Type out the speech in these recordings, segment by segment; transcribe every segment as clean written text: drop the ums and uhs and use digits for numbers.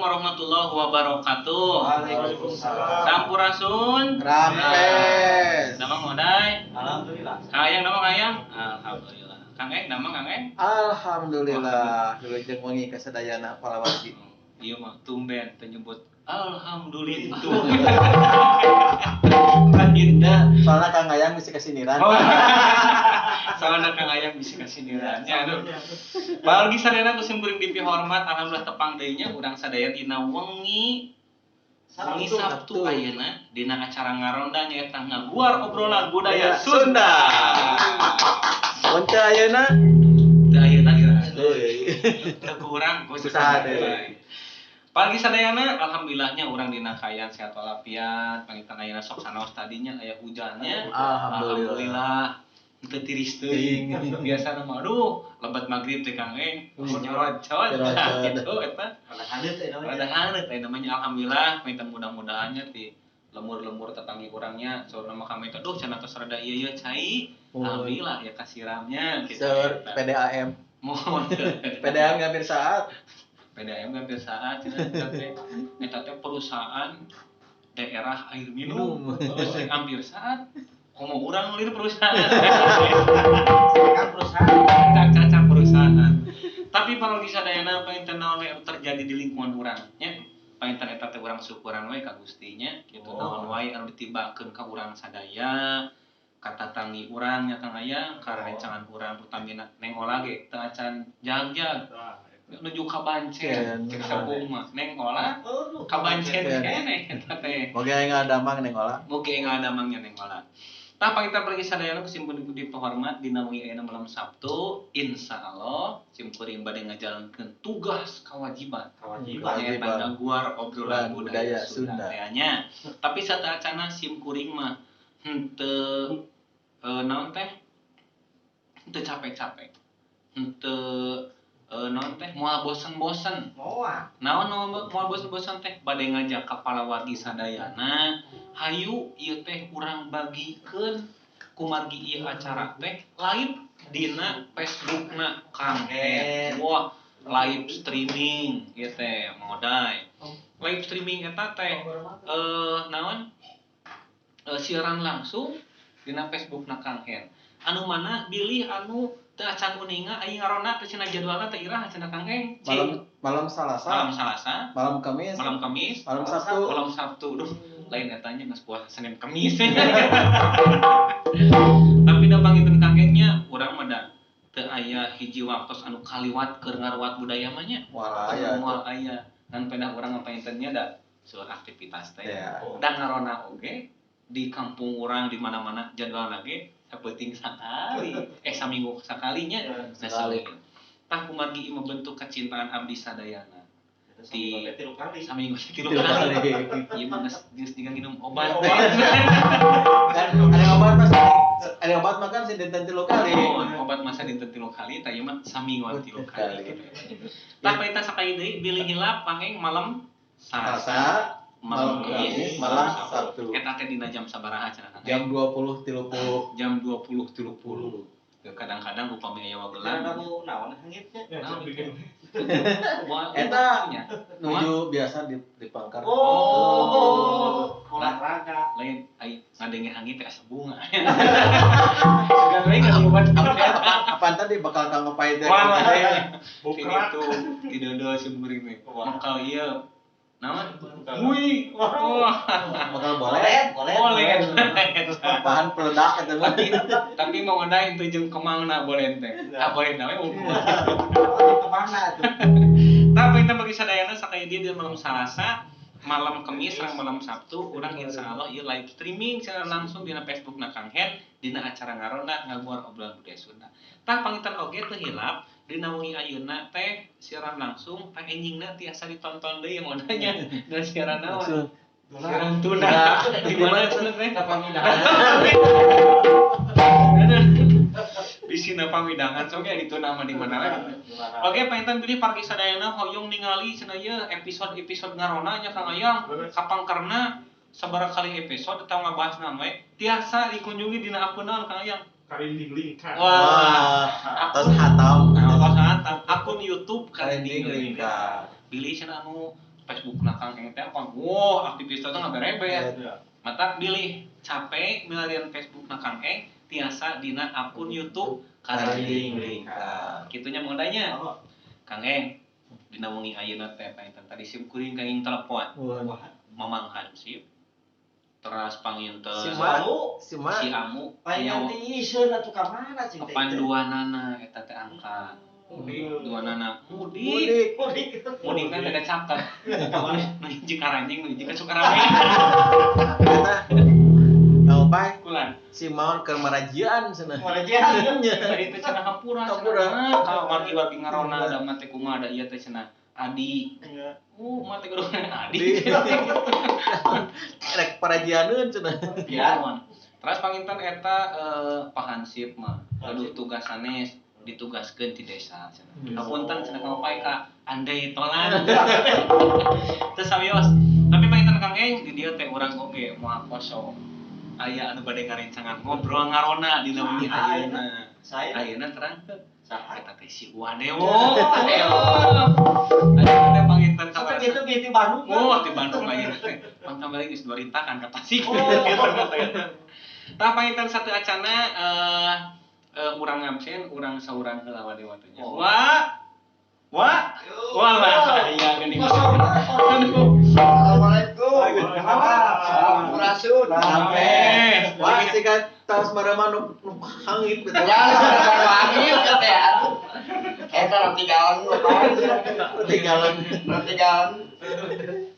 warahmatullahi wabarakatuh. Waalaikumsalam. Sampurasun. Rampes. Damang modai. Alhamdulillah. Kang Ayang damang Ayang. Alhamdulillah. Kang Eng damang Kang Eng. Alhamdulillah. Wilujeng wengi kasadayana palawargi. Ieu mah tumben teu nyebut alhamdulillah. Indah. Soalnya Kang Ayang bisa kesiniran. Oh. Soalnya Kang Ayang bisa kesiniran. Ya aduh. Balgi sadayana ku simkuring dipihormat, alhamdulillah tepang deui nya urang sadaya dina wengi wengi Sabtu ayeuna dina acara ngaronda nyaeta ngaguar obrolan budaya Sunda. Mun teu ayeuna? Teu ayeuna geura. Teu Teu kurang ku Usaha deui. Pagi sadayana alhamdulillahnya urang dina kaayaan sehat walafiat, pangitan ayeuna sok sanaos tadinya aya hujannya. Alhamdulillah. Alhamdulillah. Teu tiris teuing. Biasana mah aduh, lebat magrib teh Kang Eng, nyorocot. Gitu eta. Rada haneut teh namanya. Rada haneut teh namanya alhamdulillah, pangitan mudah-mudahannya ti lemur-lemur tetanggi urangnya saurna mah kami teh duh cenah tos rada ieu ieu cai. Alhamdulillah ya kasiramnya gitu. Seur PDAM. Mohon. PDAM hampir saat. PDAM hampir saat cenah eta teh eta teh perusahaan daerah air minum. Terus hampir saat komo urang ngelir perusahaan. Kan perusahaan. Caca perusahaan. Tapi parogi sadayana panginten naon we terjadi di lingkungan urang nya. Panginten eta teh urang syukuran we ka Gusti nya kitu naon wae anu ditibakeun ka urang sadaya, ka tatangi urang nya Kang Ayang, ka rerencangan urang utamina neng olah ge teu acan jagjag. Nuju ka Bancen, cek sepuh mah neng olah ka Bancen keneh eta teh. Moga enggal damang neng olah. Moga enggal damangnya neng olah. Tah pangita pergi sadayana ku simkuring dipihormat dina wengi ayeuna malam Sabtu, insyaallah simkuring bade ngajalankeun tugas kewajiban. Kewajiban. Nyaeta ngaguar obrolan budaya Sunda. Sunda nya. Tapi sateuacana simkuring mah henteu naon teh? Henteu capek-capek. Henteu naon teh moal bosen-bosen. Moal. Naon moal bosen-bosen teh bade ngajak ka palawargi sadayana, hayu ieu teh urang bagikeun kumargi ieu acara teh live dina Facebookna Kang Ed. Wah, live streaming ieu teh modai. Live streaming eta teh naon? Siaran langsung dina Facebookna Kang Hen. Anu mana bilih anu teu acan uninga aya ngaronda teh cenah jadwalna teh iraha cenah Kang Eng. Malam Salasa. Malam Salasa. Malam Kamis. Malam Kamis. Malam Sabtu. Malam Sabtu. Duh, lain etanya geus puasa Senin Kamis. Tapi da panginten Kang Eng nya urang mah da teu aya hiji waktos anu kaliwat keur ngaruat budaya mah nya. Moal aya. Moal aya. Ngan pedah urang mah panginten nya da seueur aktivitas teh. Da ngaronda oge di kampung urang di mana-mana jadwalna ge sapenting sakali, saminggu sakalinya. Sekali. Tah kumargi ieu membentuk kecintaan abdi sadayana. Di saminggu saminggu tilu kali. Ieu mah geus geus jiga nginum obat. Kan ada obat mah, ada obat mah kan dinten tilu kali. Oh, obat masa dinten tilu kali, tah ieu mah samingguan tilu kali. Tah paita sakali deui bilih hilap pangeng malam Salasa, malam Kamis, malam Sabtu. Eta teh dina jam sabaraha cenah Kang? Jam 20.30. Jam 20.30. Kadang-kadang upami aya wagelan. Kamu naon hangitnya? Eta nuju biasa di pangkar. Oh, olahraga. Lain ai ngadenge hangit teh asa bunga. Sugan we ngaliwat. Apaan tadi bakal kang ngepait teh? Bukrak. Itu didodol simkuring teh. Bakal ieu naon? Wih, wah, bakal boleh, boleh. Bahan peledak eta mah. Tapi mau ngondain teu jeung kemangna boleh teh. Ah boleh we unggul. Kemana tuh? Tapi kita bagi sadayana sakaya dia di malam Salasa, malam Kamis, sareng malam Sabtu, urang insyaallah ieu live streaming secara langsung dina Facebookna Kang Hen, dina acara ngaronda ngaguar obrolan budaya Sunda. Tah pangitan oge teu hilap dina wengi ayeuna teh siaran langsung tah enjingna tiasa ditonton deui modanya dan siaran naon? Siaran tuna. Di mana cenah teh? Pamidangan. Di sina pamidangan sok ya dituna mah di mana lagi. Oke, panginten bilih pargi sadayana hoyong ningali cenah ieu episode-episode ngaronda nya Kang Ayang kapangkerna sabaraha kali episode atau ngabahas naon we tiasa dikunjungi dina akun naon Kang Ayang? Karinding Lingkar. Wah, tos hatam. Tos hatam. Akun YouTube Karinding Lingkar. Bilih cenah anu Facebook na Kang Eng teh apa? Wah, aktivis teh ngaberebet. Mata bilih capek milarian Facebook na Kang Eng tiasa dina akun YouTube Karinding Lingkar. Kitunya modanya. Kang Eng dina wengi ayeuna teh panginten tadi sim kuring kang ing telepon. Mamang Hansip. Teras panginten Si Ma si Amu Paling tiiseun atuh ka mana cing teh? Panduanana eta teh angkat. Duanana mudik. Mudik kan ada caket. Nu hiji ka Ranjing, nu hiji ka Sukarame. Eta Opai Kulan. Si Maon keur marajian cenah. Marajian. Tadi teh cenah hampura cenah. Ka wargi-wargi ngarona da mah teh kumaha da ieu teh cenah. Adi. Mah teh kudu adi. Rek parajianeun cenah. Ya. Terus panginten eta Pak Hansip mah gaduh tugas sanes ditugaskeun di desa cenah. Hapunten cenah ka Opai ka andai tolan. Teu sawios. Tapi panginten Kang Eng di dieu teh urang oge moal kosong. Aya anu bade ngarencangan ngobrol ngarona dina wengi ayeuna. Ayeuna terang teu. Eta teh si Wadewo. Ayeuna teh panginten ka Sakitu ge ti Bandung. Oh, ti Bandung ayeuna teh. Pang kamari geus dua rintakan ka Tasik. Tah panginten satu acana urang ngabsen, urang saurang heula Wadewo teh nya. Wa. Wa. Walah aya geuning. Assalamualaikum. Sampurasun. Rame. Wah, siga tas marama nu hangit gitu. Ya, hangit teh. Eta roti galon Tinggalan. Roti galon.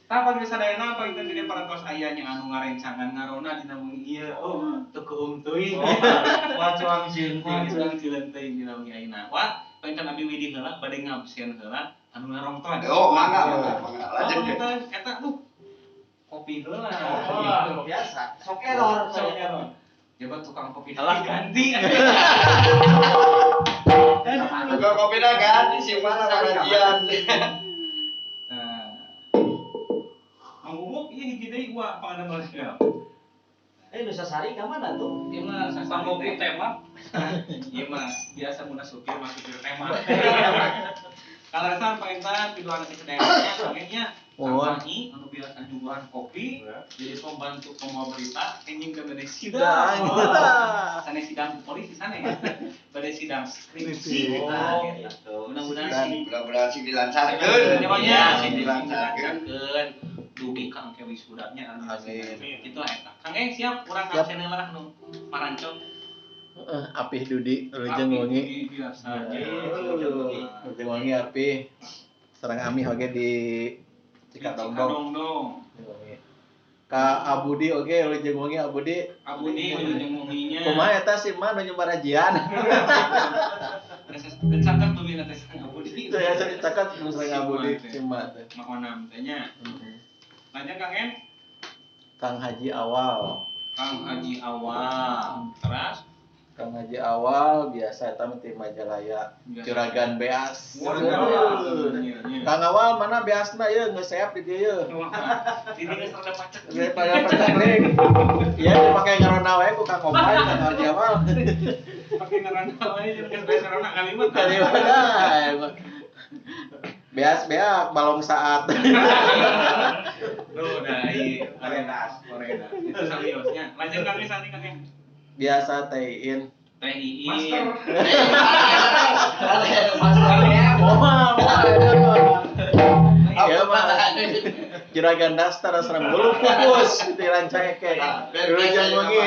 Tah pagi sadayana panginten di parantos aya nya anu ngarencangan ngarona dina wengi ieu. Oh, teu keum teuing. Wah, cuang cileun. Cuang cileun teuing dina wengi ayeuna. Wah, panginten abi widi heula bade ngabsen heula anu ngarongton. Oh, mangga, mangga. Lanjut eta tuh kopi heula. Oh, biasa. Sok error, sok error. Jabat tukang kopi heula ganti. Tukang kopi dah ganti si mana karajian. Nah. Mangubuk ieu hiji deui wa pangadamel. Nusa Sari ka mana tuh? Ieu mah kopi tema. Ieu mah biasa mun supir mah supir tema. Kaleresan panginten piduan ke sadayana kangengnya Kang anu biasa nyuguhan kopi jadi pembantu pembawa berita enjing ke bade sidang. Sanes sidang polisi sana ya. Bade sidang skripsi. Gitu. Mudah-mudahan sing dilancarkeun. Ya, sing dilancarkeun. Dugi Kang ke wisudanya amin. Kitu lah eta. Kang Eng siap urang absen lah nu parancok. Apih Dudi wilujeng wengi. Biasa. Wilujeng wengi apih. Sareng Amih oge di Cikadongdong. Ka Abudi oge wilujeng wengi Abudi. Abudi wilujeng wenginya. Kumaha eta si mah nu nyumarajian. Dan caket bumi teh sareng Abudi. Itu ya caket sareng Abudi si mah teh. Makonam teh nya. Lanjut Kang En. Kang Haji Awal. Kang Haji Awal. Terus Kang Haji Awal biasa eta mah ti Majalaya. Juragan beas. Kang Awal mana beasna ieu geus seap di dieu ieu. Di dieu geus rada pacek. Daripada pacek ling. Ieu dipake ngarona wae ku Kang Opai Kang Haji Awal. Pake ngarona wae jeung geus beas ngarona kalimat. Kalimat. Beas beak balong saat. Duh, nah ieu korenas, korenas. Itu seriusnya. Lanjut Kang Sani Kang. Biasa teh Iin. Teh Iin. Master. Ya mah. Juragan daster serem bulu pupus di Rancaekek. Wilujeng wengi.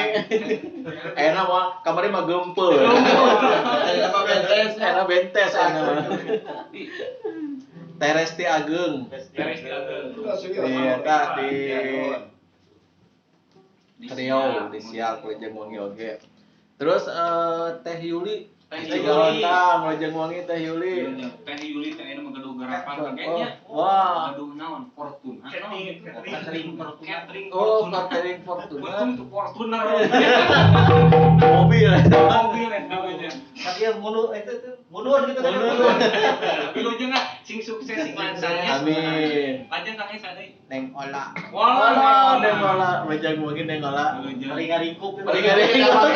Enak mah kamari mah gempeu. Enak bentes, enak bentes enak. Teresti Ageng. Teresti Ageng. Iya, tah di Riau, di Siak wilujeng wengi oge. Terus Teh Yuli Cigalontang wilujeng wengi Teh Yuli. Teh Yuli teh aya mah gaduh garapan kayaknya. Wah, gaduh naon Fortuna. Catering Fortuna. Oh, catering Fortuna. Fortuna Fortuner. Mobil. Mobil namanya. Tapi yang mulu itu tuh mundur gitu kan. Wilujeng ah sing sukses sing lancarnya. Amin. Lanjut Kang Esa deui. Neng Ola. Wah, Neng Ola, wilujeng wengi Neng Ola. Ringa-ringkuk. Ringa-ringkuk.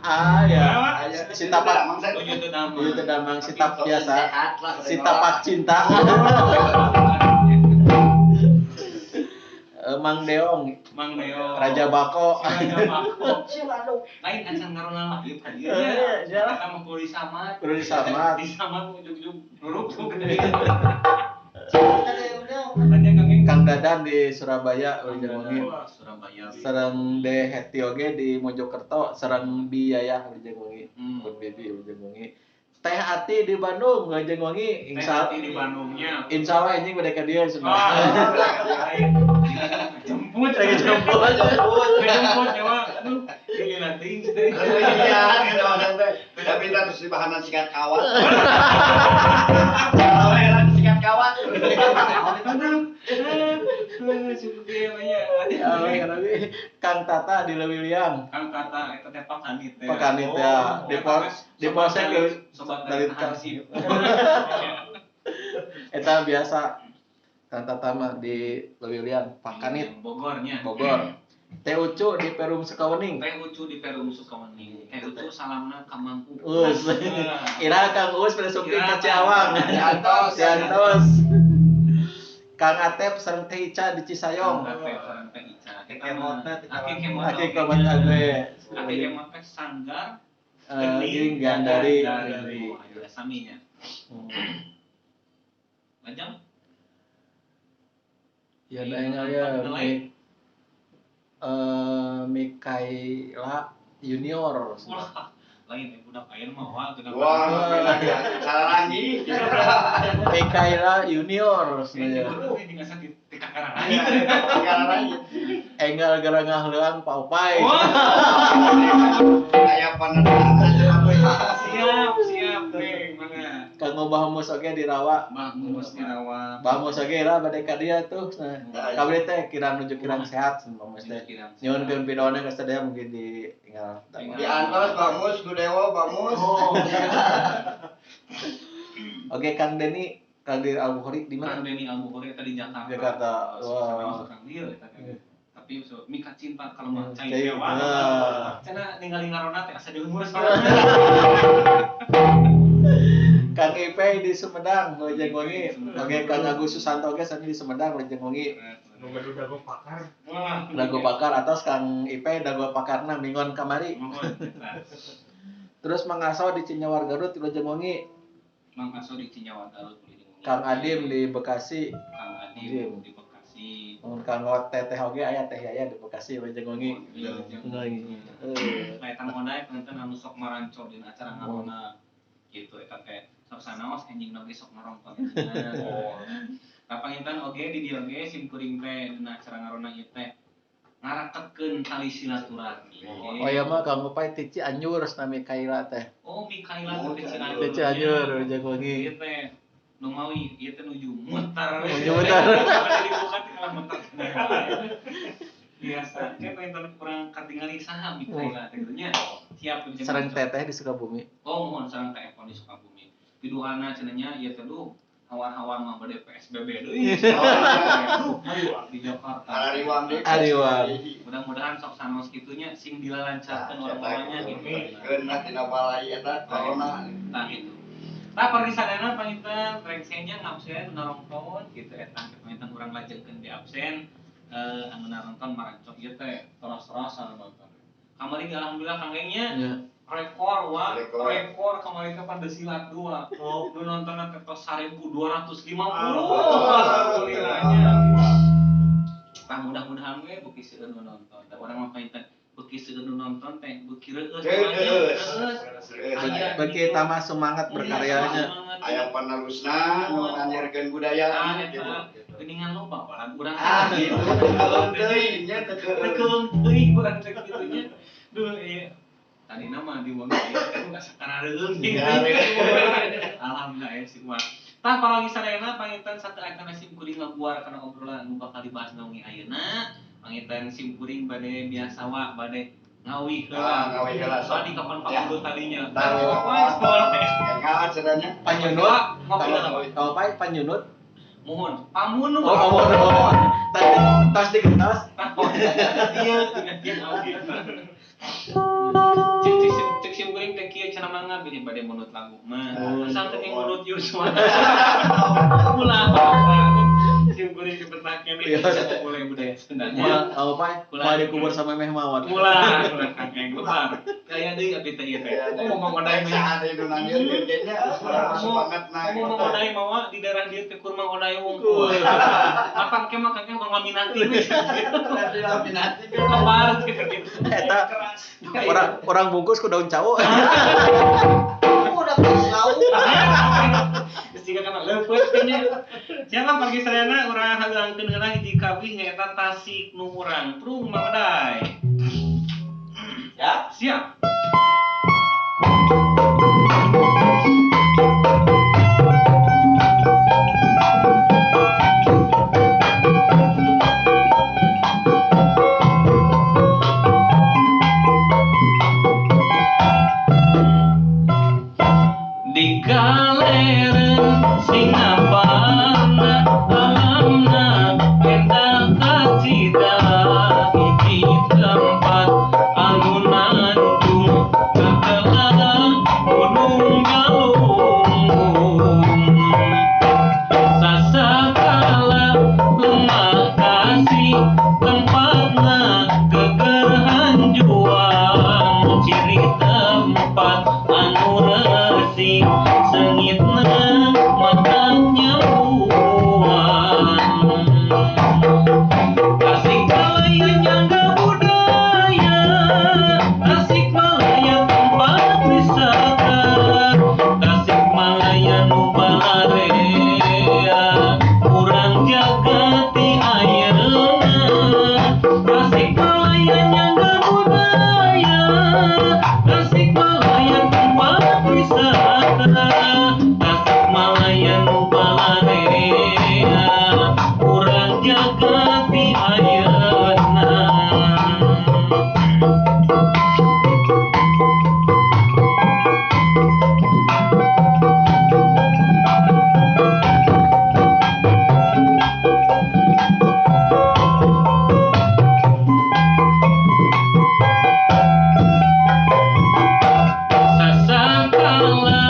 Ah ya. Si tapak Damang. Si tapak biasa. Si tapak cinta. Mang Deong. Mang Deong. Raja Bako. Raja Bako. Lain acan ngaronal ieu ka dieu. Eta mah kudu disamat. Kudu disamat. Disamat ujug-ujug ruruk. Kang Dadan di Surabaya wilujeng wengi. Surabaya. Sareng De Heti oge di Mojokerto, sareng Biayah wilujeng wengi. Pun Bibi wilujeng wengi. Teh Ati di Bandung wilujeng wengi. Teh Ati di Bandungnya. Insyaallah anjing bade ka dieu cenah. Jemput lagi jemput. Jemput nyawa. Aduh, ini nanti teh. Iya, gitu teh. Tapi terus di bahanan sikat kawat. Sikat kawat. Kang Tata di Leuwiliang. Kang Tata eta teh Pak Kanit teh. Pak Kanit ya. Di Polsek sobat Hansip. Eta biasa Kang Tata mah di Leuwiliang, Pak Kanit Bogornya. Bogor. Teh Ucu di Perum Sukawening. Teh Ucu di Perum Sukawening. Teh Ucu salamna ka Mang Uus. Ira Kang Uus pada sumping ka Ciawang. Ciantos. Ciantos. Kang Atep sareng Teh Ica di Cisayong. Kang Atep sareng Teh Ica. Aki kemot. Aki kemot age. Aki kemot teh Sanggar Gening Gandari. Gandari. Ayo saminya. Lajeng. Ya da ya. Mikaela Junior. Wah, lain budak ayeuna mah wah teu. Wah, salah lagi. Mikaela Junior sebenarnya. Enggal gerangah leuang paupai. Aya panendangan. Siap, siap teh mangga. Kanggo Bahamus oge dirawa. Bahamus dirawa. Bahamus oge lah bade ka dieu tuh. Kabeh teh kirang nuju kirang sehat Bahamus teh. Nyuhunkeun pidoana ka sadaya mungkin di tinggal. Di antos Bahamus, Gudewo Bahamus. Oke Kang Deni, Kang Deni Al-Bukhari di mana? Kang Deni Al-Bukhari tadi Jakarta. Jakarta. Wah. Kang Dil eta kan. Tapi so mika cinta kalau mah cai dewa. Cenah ningali ngarona teh asa diumur soalnya. Kang Ipe di Sumedang wilujeng wengi. Oke Kang Agus Susanto oge sami di Sumedang wilujeng wengi. Nu gaduh dago pakar. Dago pakar atas Kang Ipe dago pakarna minggon kamari. Terus Mang Aso di Cinyawar Garut wilujeng wengi. Mang Aso di Cinyawar Garut wilujeng wengi. Kang Adim di Bekasi. Kang Adim di Bekasi. Kang Teteh oge aya Teh Yaya di Bekasi wilujeng wengi. Wilujeng. Nah eta modai panginten anu sok maranco dina acara ngarona gitu eta teh sok sanaos anjing oge sok nonton. Oh. Nah panginten oge di dieu oge sim kuring teh dina acara ngarona ieu teh ngaraketkeun tali silaturahmi. Oh iya mah Kang Upai ti Cianjur nami Mikaela teh. Oh Mikaela teh Cianjur. Ti Cianjur wilujeng wengi. Ieu teh nu mawi ieu teh nuju mutar. Nuju mutar. Dibuka teh kalah mutar. Biasa, kayak pengen kurang katingali saha Mikaela teh nya. Siap sareng teteh di Sukabumi. Oh mohon sareng teh di Sukabumi. Piduhana cenah nya ieu teh duh hawar-hawar mah bade PSBB deui. Di Jakarta. Ariwang deui. Ariwang. Mudah-mudahan sok sanos kitu nya sing dilalancarkeun orang-orangnya gitu. Keunah tina balai eta corona. Tah gitu. Tah pargisadana panginten rengsennya ngabsen narongton gitu eta panginten urang lajengkeun di absen anu naronton marancok ieu teh toros-torosan nonton. Kamari alhamdulillah Kang Gengnya rekor wa rekor kamari teh pada silat 2. Oh, nu nontonna teh tos 1250. Alhamdulillahnya. Tah mudah-mudahan we beuki seueur nu nonton. Da urang mah panginten beuki seueur nu nonton teh beuki reueus. Beuki tambah semangat berkaryanya. Aya panerusna nu nganyerkeun budaya gitu. Geuningan loba balan urang. Ah gitu. Teu deui nya teu teuing urang teh kitu nya. Duh ieu. Tadina mah di wengi ieu teh geus sakarareueung. Alhamdulillah aya sih mah. Tah paragi sadayana panginten sateuacan sim kuring ngaguar kana obrolan nu bakal dibahas na wengi ayeuna. Panginten sim kuring bade biasa wa bade ngawi heula. Ngawi heula. Tadi kapan pamundur tadinya. Enggak cenah Panyunut. Ngopi panyunut. Mohon pamunut. Oh, pamunut. Tas digentos. Iya, tinggal awgi. Cek sim kuring teh kieu cenah mangga bilih bade munut lagu mah. Asal teh munut Yuswa. Ulah. Sim Sim kuring dipetah keneh. Iya. Mulai budaya Sundanya. Moal apa? Moal dikubur sama meh mawat. Ulah, ulah Kang Eng lebar. Gaya deui abdi teh ieu teh. Oh, Mang Oday mah. Saha deui nu nanggieun kayaknya urang semangat na. Ngomong Mang Oday mawa di daerah dieu teh kur Mang Oday wungkul. Mapan ke mah Kang Eng ngaminati we. Laminasi. Lebar gitu. Eta orang bungkus ku daun cau. Udah kelas laut. Geus jiga kana leupeut nya. Siapa pergi sadayana urang hageungkeun heula hiji kawih nyaeta Tasik nu urang. Prung Mang Oday. Ya. Siap. Di galeren singapana alamna endah kacida hiji tempat anu nandung kakelah gunung galunggung sasakala lemah kasih tempatna geger hanjuang ciri tempat anu resik sengitna mata nyambuan Tasikmalaya nyangga budaya Tasikmalaya tempat wisata Tasikmalaya nu balarea urang jaga ti ayeuna Tasikmalaya nyangga budaya Tasikmalaya tempat wisata Tasikmalaya nu balarea urang jaga ti ayeuna. Sasakala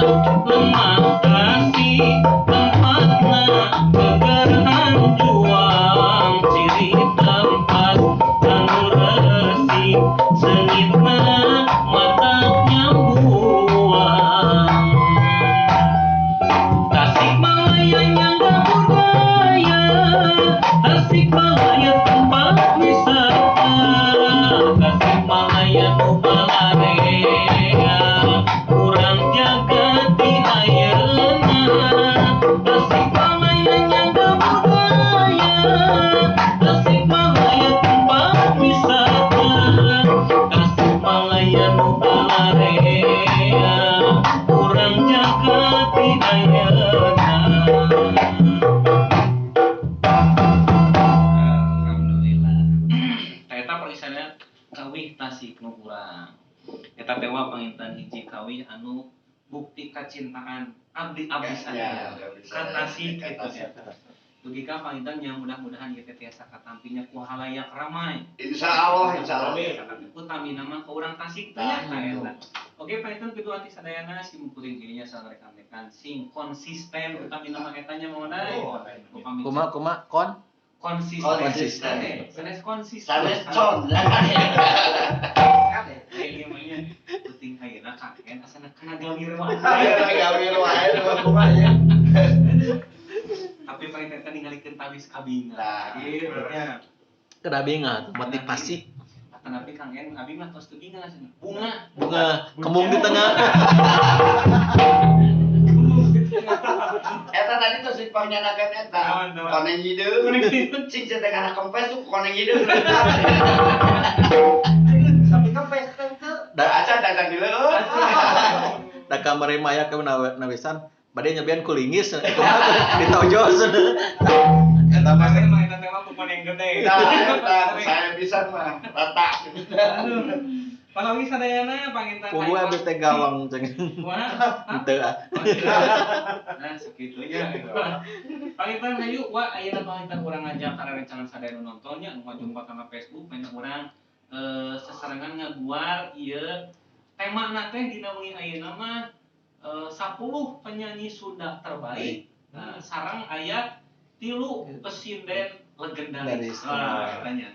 lemah kasih tempatna geger hanjuang ciri tempat anu resik seungitna mata nyambuang Tasikmalaya nyangga budaya Tasikmalaya tempat wisata Tasikmalaya nu balarea urang jaga ti ayeuna Tasikmalaya nyangga budaya Tasikmalaya tempat wisata Tasikmalaya nu balarea urang jaga ti ayeuna. Alhamdulillah. Eta perisannya kawih Tasik nu urang. Eta teh wa panginten hiji kawih anu bukti kacintaan abdi-abdi sadaya ka Tasik gitu ya. Dugi ka panginten yang mudah-mudahan ieu teh tiasa katampinya ku halayak ramai. Insyaallah, insyaallah. Utamina mah ka urang Tasik teh nya ka eta. Oke panginten kitu ati sadayana sim kuring dirinya sarekan-rekan sing konsisten utamina mah eta nya Mang Oday. Upami Kuma kuma kon konsisten. Konsisten. Sanes konsisten. Sanes con. Ieu mah nya penting ayeuna kakek asana kana gawir wae. Gawir wae kumaha ya. Tapi paling teh ningalikeun tawis kabinga. Nah. Gitu nya. Kedah binga motivasi. Tapi Kang En abi mah tos teu binga cenah. Bunga. Bunga kembung di tengah. Eta tadi tuh si pangyanakan eta. Koneng hideung. Cing cenah kana kempes tuh koneng hideung. Sampai kempes teh teu. Da acan datang di leuweung. Da kamari maya ke nawisan bade nyebian kulingis kumaha ditojos. Eta mah Emang eta teh mah koneng gede. Nah, eta saya bisa mah rata. Palawi sadayana panginten. Kudu abdi teh gawang ceng. Kumaha? Henteu ah. Nah, sakitu nya. Panginten hayu wa ayeuna panginten urang ngajak ka rerencangan sadaya nu nontonnya nu ngajumpa kana Facebook panginten urang sasarengan ngaguar ieu temana teh dina wengi ayeuna mah 10 penyanyi Sunda terbaik. Nah, sareng aya Tilu pesinden legendaris. Wah, katanya.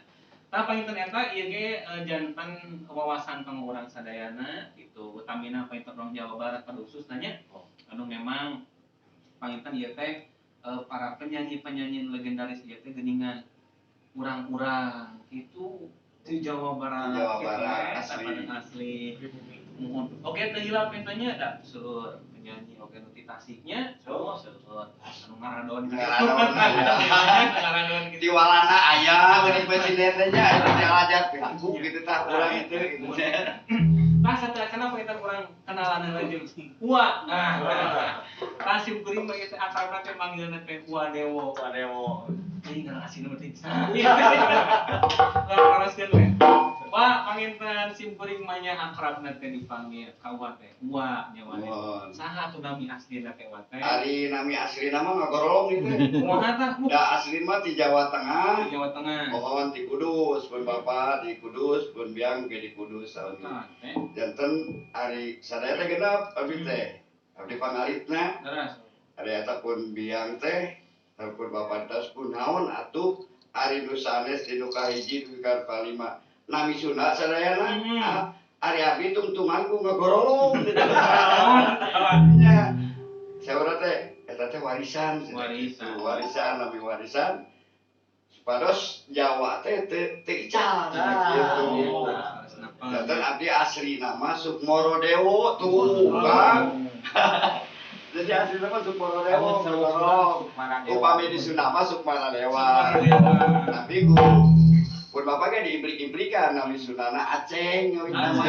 Tah panginten eta ieu ge janten wawasan kanggo urang sadayana gitu, utamina panginten urang Jawa Barat pada khususna nya. Anu memang panginten ieu teh para penyanyi-penyanyi legendaris ieu teh geuningan urang-urang itu di Jawa Barat. Di Jawa gitu, Barat, asli. Asli. Muhun. Oke, teu hilap pentanya da seueur penyanyi oge nu ti Tasiknya, oh seueur anu ngaradon gitu. Ngaradon. Ngaradon gitu. Di Walanda aya geuning presiden teh nya aya teh alajak aku gitu tah urang itu gitu. Tah sateuacanna kita kurang kenalan heula jeung Uwa. Nah, tah sim kuring mah teh akrabna teh manggilna teh Uwa Dewo. Uwa Dewo. Ini ngaran asli mah teh. Lah we. Wah, panginten sim kuring mah nya akrabna teh dipanggil ka Uwa teh. Uwa nya Uwa Dewo. Saha atuh nami aslina teh Uwa teh? Ari nami aslina mah ngagorolong gitu. Kumaha tah? Da asli mah ti Jawa Tengah. Di Jawa Tengah. Mohon di Kudus, pun bapak di Kudus, pun biang ge di Kudus saun. Janten ari sadaya teh genep abdi teh. Abdi pangalitna. Leres. Ari eta pun biang teh, pun bapak tas pun naon atuh ari nu sanes di nu kahiji dugi ka kalima. Nami Sunda sadayana. Ari abdi tungtungan ku ngagorolong gitu. Nya. Saurna teh eta teh warisan. Warisan. Warisan nami warisan. Supados Jawa teh teu ical gitu. Janten abdi asli nama Sukmoro Dewo tuh Kang. Jadi asli nama Sukmoro Dewo. Upami di Sunda mah Sukmara Dewa. Tapi guru pun bapak ge diibrik-ibrikan nami Sundana Aceng ngawin nama.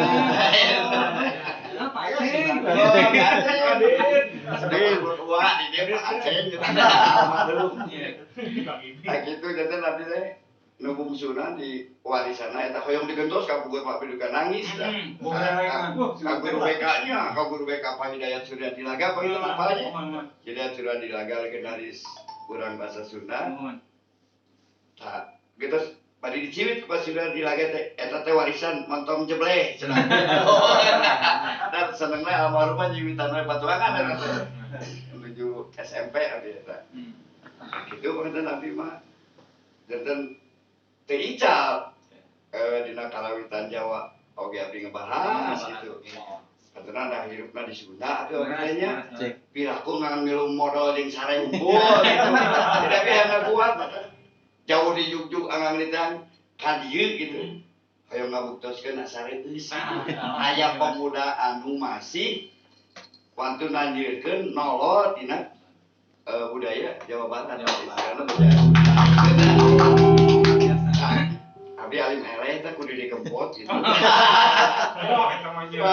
Apa Aceng? Aceng. Wah, di dia mah Aceng gitu. Almarhum. Nah gitu janten abdi teh nu bungsuna di warisanna eta hoyong digentos ka Bogor Pak Piduka nangis dah. Ka guru BK-nya, ka guru BK Pak Hidayat Suryadilaga apa itu apalnya? Hidayat Suryadilaga legendaris urang bahasa Sunda. Tah, gitu bari diciwit ku Pak Suryadilaga teh eta teh warisan montong jebleh cenah. Dan senengna almarhum mah nyiwitan we patuangan eta teh. Menuju SMP abdi eta. Gitu panginten abdi mah. Janten teu ical dina karawitan Jawa oge abdi ngebahas gitu. Karena da hirupna di Sunda atuh abdi nya. Piraku ngan milu modal jeung sare unggul gitu. Tidak bisa kuat. Jauh di jugjug angang ditang ka dieu gitu. Hoyong ngabuktoskeun asare geus. Aya pemuda anu masih wantun nanjieurkeun nolol dina budaya Jawa Barat. Istilahna budaya Sunda. Abdi alim eleh teh kudu dikempot gitu. Oh, eta mah nya.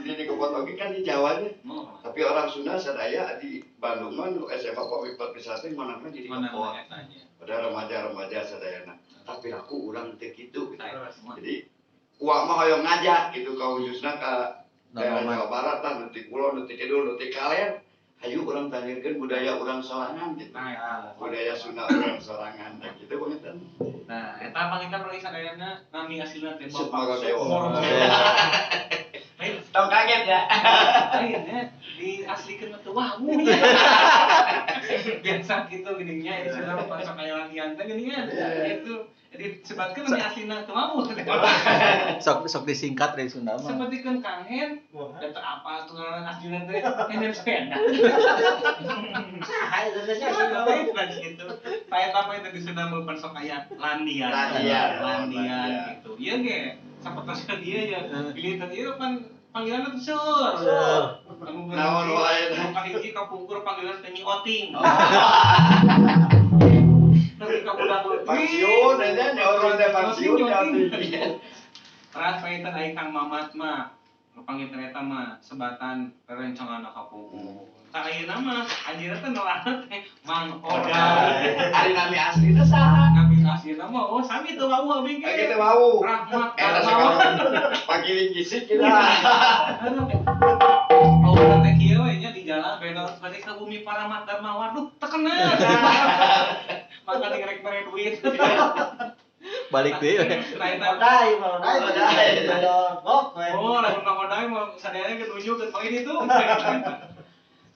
Di dikempot oge kan di Jawa nya. Tapi orang Sunda sadaya di Bandung mah nu SMA pami perpisah teh manehna jadi kempot. Padahal remaja-remaja sadayana. Tapi aku urang teu kitu gitu. Jadi uang mah hoyong ngajak gitu ka khususna ka daerah Jawa Barat tah nu ti kulon, nu ti kidul, nu ti kaler. Hayu urang tanggirkeun budaya urang sorangan gitu. Budaya Sunda urang sorangan tah kitu panginten. Nah, eta panginten urang sadayana nami aslina teh Sukmoro Dewo. Lain Tong kaget ya. Lain nya diaslikeun mah teu wawuh. Biasa kitu geuning nya di Sunda mah sok aya latihan teh geuning nya. Itu disebatkeun nami aslina teu wawuh. Sok sok disingkat dari Sunda mah. Sapertikeun Kang Hen, da teu apal tuh ngaran aslina teh Hen sepeda. Saha eta teh nya gitu. Saya apa itu di Sunda mah pan sok aya landian. Landian gitu. Ieu ge sapertoskeun ieu ya. Pilih teh ieu pan panggilan teh seur. Naon wae teh. Kahiji kapungkur panggilan teh Nyi Oting. Tapi ka budak leutik. Pensiun aja nya urang teh pensiun nya Oting. Teras panginten ai Kang Mamat mah panginten eta mah sebatan rerencangan kapungkur. Tah ayeuna mah anjeunna teh nolana teh Mang Odai. Ari nami asli teh saha? Nami aslina mah oh sami teu wawuh abdi ge. Kitu wawuh. Rahmat Eta Darmawan. Pagiling gisik kita. Oh, teh kieu we nya di jalan beno balik ke bumi Paramat Darmawan. Duh, teu kenal. Maka rek mere duit. Balik deui. Nah, eta Odai, Odai, Odai. Bok we. Oh, lamun Mang Odai mah sadayana ge nunjukkeun pangin itu.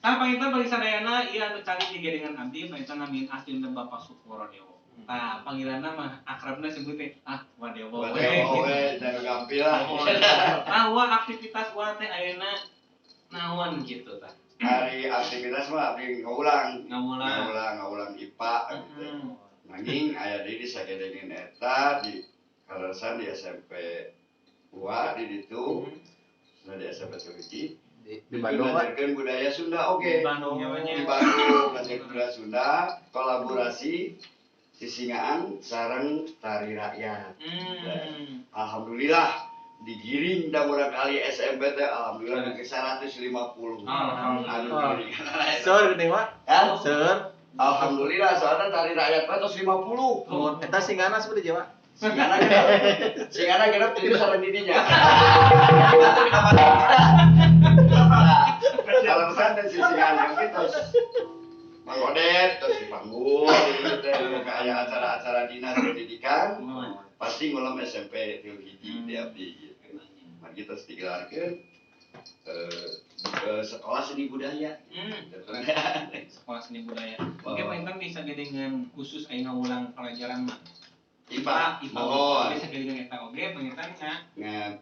Tah panginten bagi sadayana ieu anu calik digedengan abdi panginten namin asli Bapak Sukmoro Dewo. Tah panggilanna mah akrabna sebut teh ah Wadewo we. Wadewo we, jangan gampil lah. Nah, wa aktivitas wa teh ayeuna naon gitu tah. Hari aktivitas mah abdi ngaulang. Ngaulang. Ngaulang IPA gitu. Nanging aya deui di sagedengeun eta di kaleresan di SMP 2 di ditu. Nah, di SMP 7 Di Bandung Pak. ngajarkeun budaya Sunda oge. Di Bandung ya nya. Di Bandung ngajarkeun budaya Sunda, kolaborasi sisingaan sareng tari rakyat. Alhamdulillah digiring da murang kali SMP teh alhamdulillah ke 150. Alhamdulillah. Anu giringan. Seur geuning Pak. Hah? Seur. Alhamdulillah soalnya tari rakyat mah tos 50. Mun eta singana seperti Jawa. Singana genep. Singana genep tilu sareng didinya. Nah, alasan dan sisingaan gitu terus Mang Odet terus di panggung gitu teh kayak acara-acara dinas pendidikan pasti ngulam SMP tilu hiji di abdi gitu. Mari terus digelarkeun sekolah seni budaya. Sekolah seni budaya. Oke, panginten bisa dengan khusus aya ngawulang pelajaran mah. IPA, IPA. mohon. Bisa dengan eta oge panginten nya.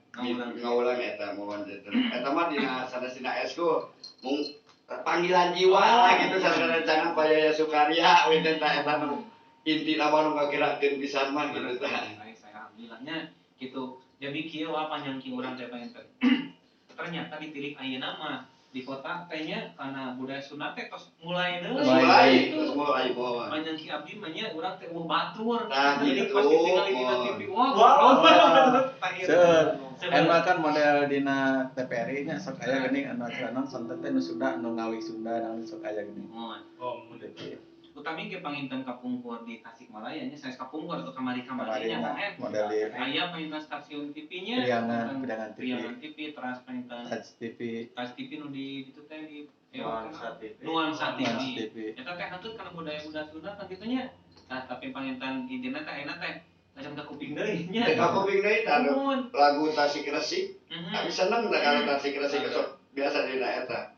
Ngawulang eta mohon eta mah dina sanes dina eskul mung panggilan jiwa lah gitu sareng rencangan Pak Yaya Sukarya we teh eta nu inti nama nu ngagerakeun pisan mah gitu tah. Saya alhamdulillahnya gitu. Jadi kieu wa panyangki urang teh panginten. Ternyata ditilik ayeuna mah di kota tehnya karena budaya Sunda teh tos mulai deui. Mulai terus mulai mohon. Panyangki abdi mah nya urang teh eueuh batur. Nah, jadi gitu, pas ditinggali dina mohon. TV wah goblok. Seur. Emang kan model dina TPRI nya sok aya geuning anu acara naon sonten teh nu Sunda nu ngawi Sunda naon sok aya geuning. Mohon. Oh, Utami ge panginten kapungkur di Tasikmalaya nya sanes kapungkur atau kamari-kamari Kamari nya mah kan. model di Aya panginten stasiun TV-nya. Priangan TV, Priangan TV, teras panginten Touch TV, Trans TV nu di itu teh di Nuansa TV. Nuansa TV. Trans TV. Eta teh hantut kana budaya-budaya Sunda kan kitu nya. Nah, tapi panginten intina teh ayeuna teh macam ka kuping deui nya. Teh kuping deui tah Nuhun. lagu Tasik Resik. Mhm. Tapi seneng tah kalau Tasik Resik sok biasa dina eta.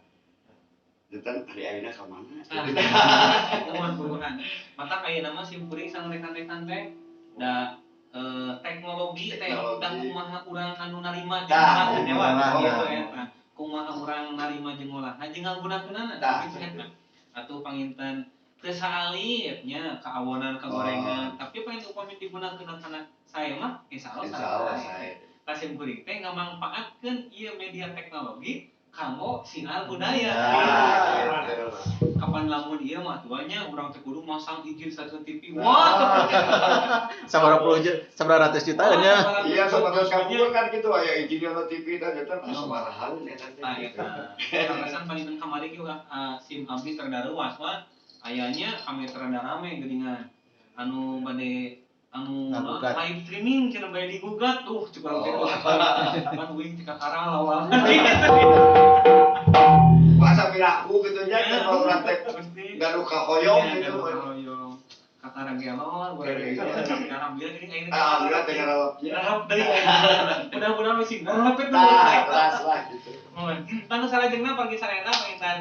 Janten hari ayeuna ka mana? Nuhun buruan. Mata ayeuna mah sim kuring sareng rekan-rekan teh da teknologi teh da kumaha urang anu narima jeung Tah, ngolah nya wa ngolah. gitu eta. Kumaha urang narima jeung ngolah jeung ngagunakeunana Tah. gitu eta. Atuh panginten teu saalit nya kaawonan kagorengan, tapi paling upami digunakeun kana sae mah insyaallah Insyaallah sae. sae. Tah sim kuring teh ngamangpaatkeun ieu media teknologi kanggo sinar budaya. Nah, gitu. Kapan lamun ieu mah tuanya urang teh kudu masang izin stasiun TV. Wah. Sabaraha puluh juta, sabaraha ratus juta nya. Iya, sobat kampung kan gitu aya izin di TV tah janten ah sabaraha eta teh. Nah, eta. Kaleresan panginten kamari ge urang sim abdi terdaruas mah ayanya kami terada rame geuningan. Anu bade anu Ngagugat. live streaming cenah bade digugat tuh cuk urang teh. Oh. Pan uing teh kakara lawang. Masa piraku gitu nya kan kalau urang teh Pasti. gaduh kahoyong gitu. Kahoyong. Kakara gelor, alhamdulillah geuning ayeuna. Alhamdulillah teh ngarelapnya. Ngarep deui. Mudah-mudahan masih ngarep itu. Tah, keras lah gitu. Tanu salajengna pergi sarena panginten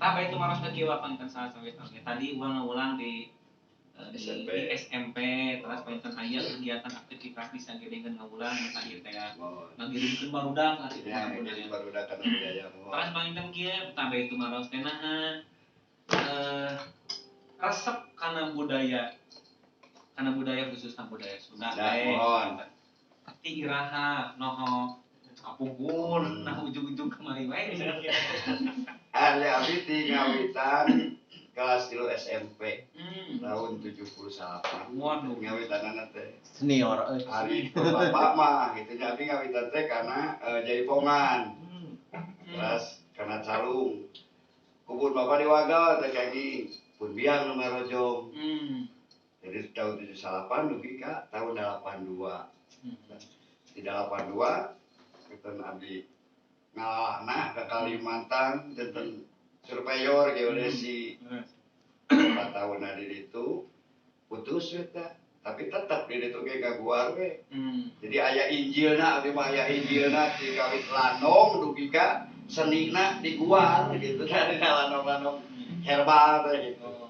tah itu maros ka kieu panginten salah sawit oge. Tadi ulang-ulang di SMP. di SMP terus panginten aya kegiatan aktivitas bisa gedengeun ngawulang tadi teh ngagiringkeun barudak lah kitu Ya, budaya. jadi barudak kana budaya mohon. Terus panginten kieu tah itu maros teh naha resep kana budaya khususna budaya Sunda Nah, teh. mohon. Ti iraha noho kapungkur nah ujug-ujug kamari wae. Ari abdi ti ngawitan kelas 3 SMP tahun 78. Waduh. Ngawitanana teh. Senior euy. Ari bapak mah gitu nya abdi ngawitan teh kana jaipongan. Terus kana calung. Kubur bapak di Wagal teh kenging pun biang nu ngarojong. Jadi tahun 78 dugi ka tahun 82. Di 82 benten abdi ngalahna ke Kalimantan benten surveyor geodesi 4 tahun di ditu putus we tah. Tapi tetap di ditu ge kaguar we. Jadi aya Injilna abdi mah aya Injilna ti kawit lanong dugi ka Senina diguar gitu dari lanom-lanom herbal teh gitu.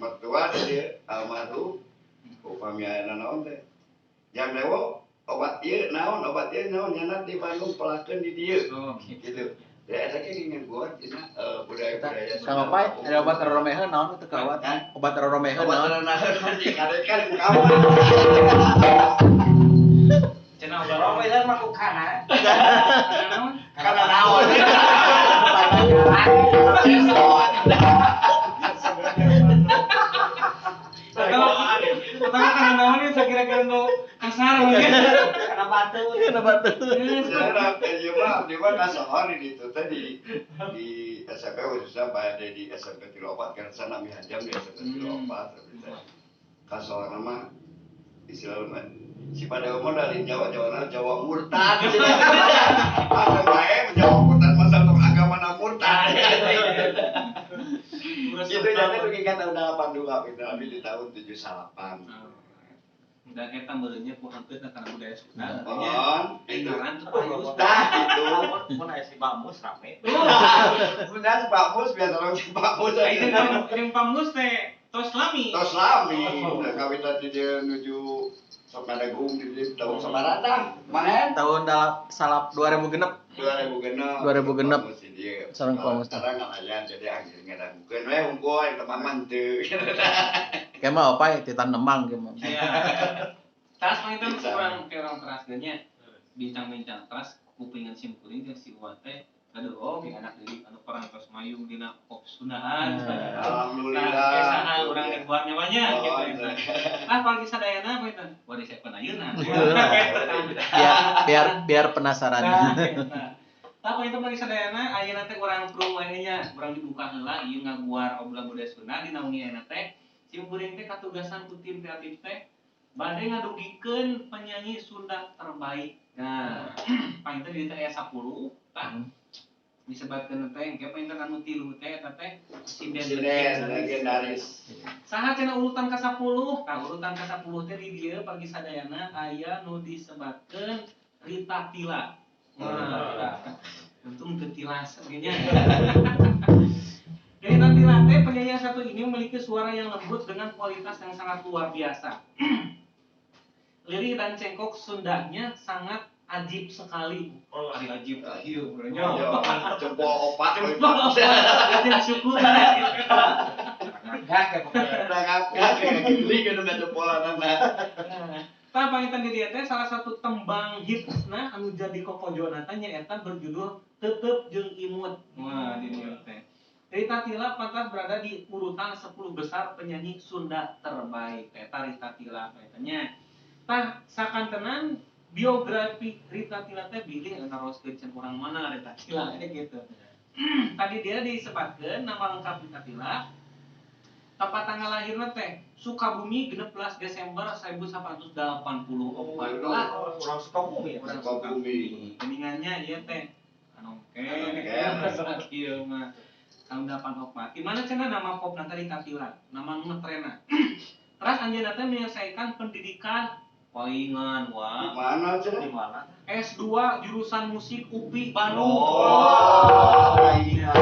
Mertua dia almarhum upami aya naon teh. Jang Dewo obat ieu naon nyanat di Bandung pelakeun di dieu. Gitu. Ya eta ge ngaguar dina budaya-budaya. Kang Opai, ada obat roromeheun naon teu kawat? Obat roromeheun naon? Obat roromeheun dikadekan ku kawan. Cenah obat roromeheun mah ku kana. Kana naon? Pertama kana naon ieu sakira-kira nu kasar mungkin. Kana batu. Kana batu. Sekarang ieu mah di mah kasohor di ditu teh di SMP khususnya bade di SMP 34 kan sana mi hajam di SMP 34. Kasohorna mah istilah mah si pada umum dari Jawa-Jawa Jawa murtad. Asa bae Jawa murtad masa untuk agama na murtad. Itu jadi dugi ka tahun 82 gitu, abi di tahun 78. Dan eta meureunnya ku hangkeutna kana budaya Sunda. Mohon, itu. Tah gitu. Mun aya si Bamus rame. Mun si Bamus biasa orang si Bamus. Aya jeung Bamus teh tos lami. Tos lami. Kawin tadi dia nuju sok ngadagung di tahun sabarata. Mangan tahun salap 2006. 2006. 2006. Sareng Bamus. Sekarang ngalayan jadi anjir ngadagukeun we hungkul eta mah teu. Kayak mah apa ya titan nemang kayak mah. Iya. Tas mah itu kurang kayak orang teras geunya. Bincang-bincang teras kupingan sim kuring teh si Uwan teh aduh oh ge anak deui anu parantos mayung dina pop Sundaan. Alhamdulillah. Nah, urang di buatnya banyak gitu. Ah pagi sadayana apa itu? Waduh saya ayeuna. Biar penasaran. Tah itu pagi sadayana ayeuna teh urang prung we nya, urang dibuka heula ieu ngaguar obrolan budaya Sunda dina wengi ayeuna teh. Sim kuring teh katugasan ku tim kreatif teh bade ngadugikeun penyanyi Sunda terbaik. Nah, panginten di teh aya 10 tah. Disebatkeun teh engke panginten anu 3 teh eta teh sinden legendaris. Saha cenah urutan ka-10? Tah urutan ka-10 teh di dieu pagi sadayana aya nu disebatkeun Rita Tila. Nah, untung teu tilas nya. Rita Tila teh penyanyi satu ini memiliki suara yang lembut dengan kualitas yang sangat luar biasa. Lirih dan cengkok Sundanya sangat ajib sekali. Oh, ari ajib ieu urangnya. Jempol opat. Ajib syukur. Gak kayak pokoknya. Gak kayak gini kan udah jempolanana. Tah panginten di dieu teh salah satu tembang hitsna anu jadi kokojona teh nyaeta berjudul Tetep Jeung Imut. Wah, di dieu teh. Rita Tila pantas berada di urutan 10 besar penyanyi Sunda terbaik. Eta Rita Tila katanya. Tah sakantenan biografi Rita Tila teh bilih naroskeun cenah urang mana Rita Tila gitu. Tadi dia disebutkeun nama lengkap Rita Tila. Tempat tanggal lahirna teh Sukabumi 16 Desember 1884. Lah, urang Sukabumi. Urang Sukabumi. Geningannya ieu teh anongke. Kieu mah. Tahun 84. Di mana cenah nama pop nanti Rita Tila, nama nu ngetrena. Terus anjeunna teh menyelesaikan pendidikan palingan wah. Di mana cenah? Di mana? S2 jurusan musik UPI Bandung. Oh, iya.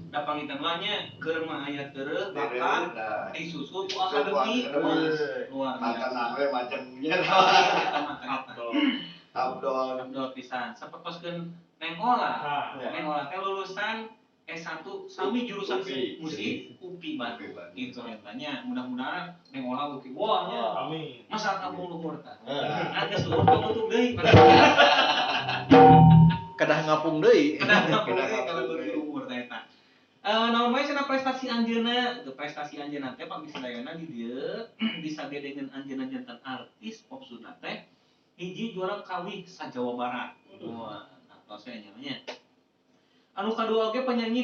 Da panginten mah nya keur mah aya tereuh bakat disusul ku akademi luar biasa. Makanan we macamnya. Abdol pisan. Sapertoskeun Neng Ola. Neng Ola teh lulusan S1 sami jurusan musik UPI Bandung. Gitu etanya. Mudah-mudahan Neng Ola beuki wah nya. Amin. Masa kampung luhur tah. Geus luhur tutup deui. Kedah ngapung deui. Kedah ngapung deui kalau beuki luhur tah eta. Naon wae cenah prestasi anjeunna? Prestasi anjeunna teh pamisadayana di dieu disagedengeun anjeunna janten artis pop Sunda teh hiji juara kawih sa Jawa Barat. Wah, atos nya nya. Anu kadua oge penyanyi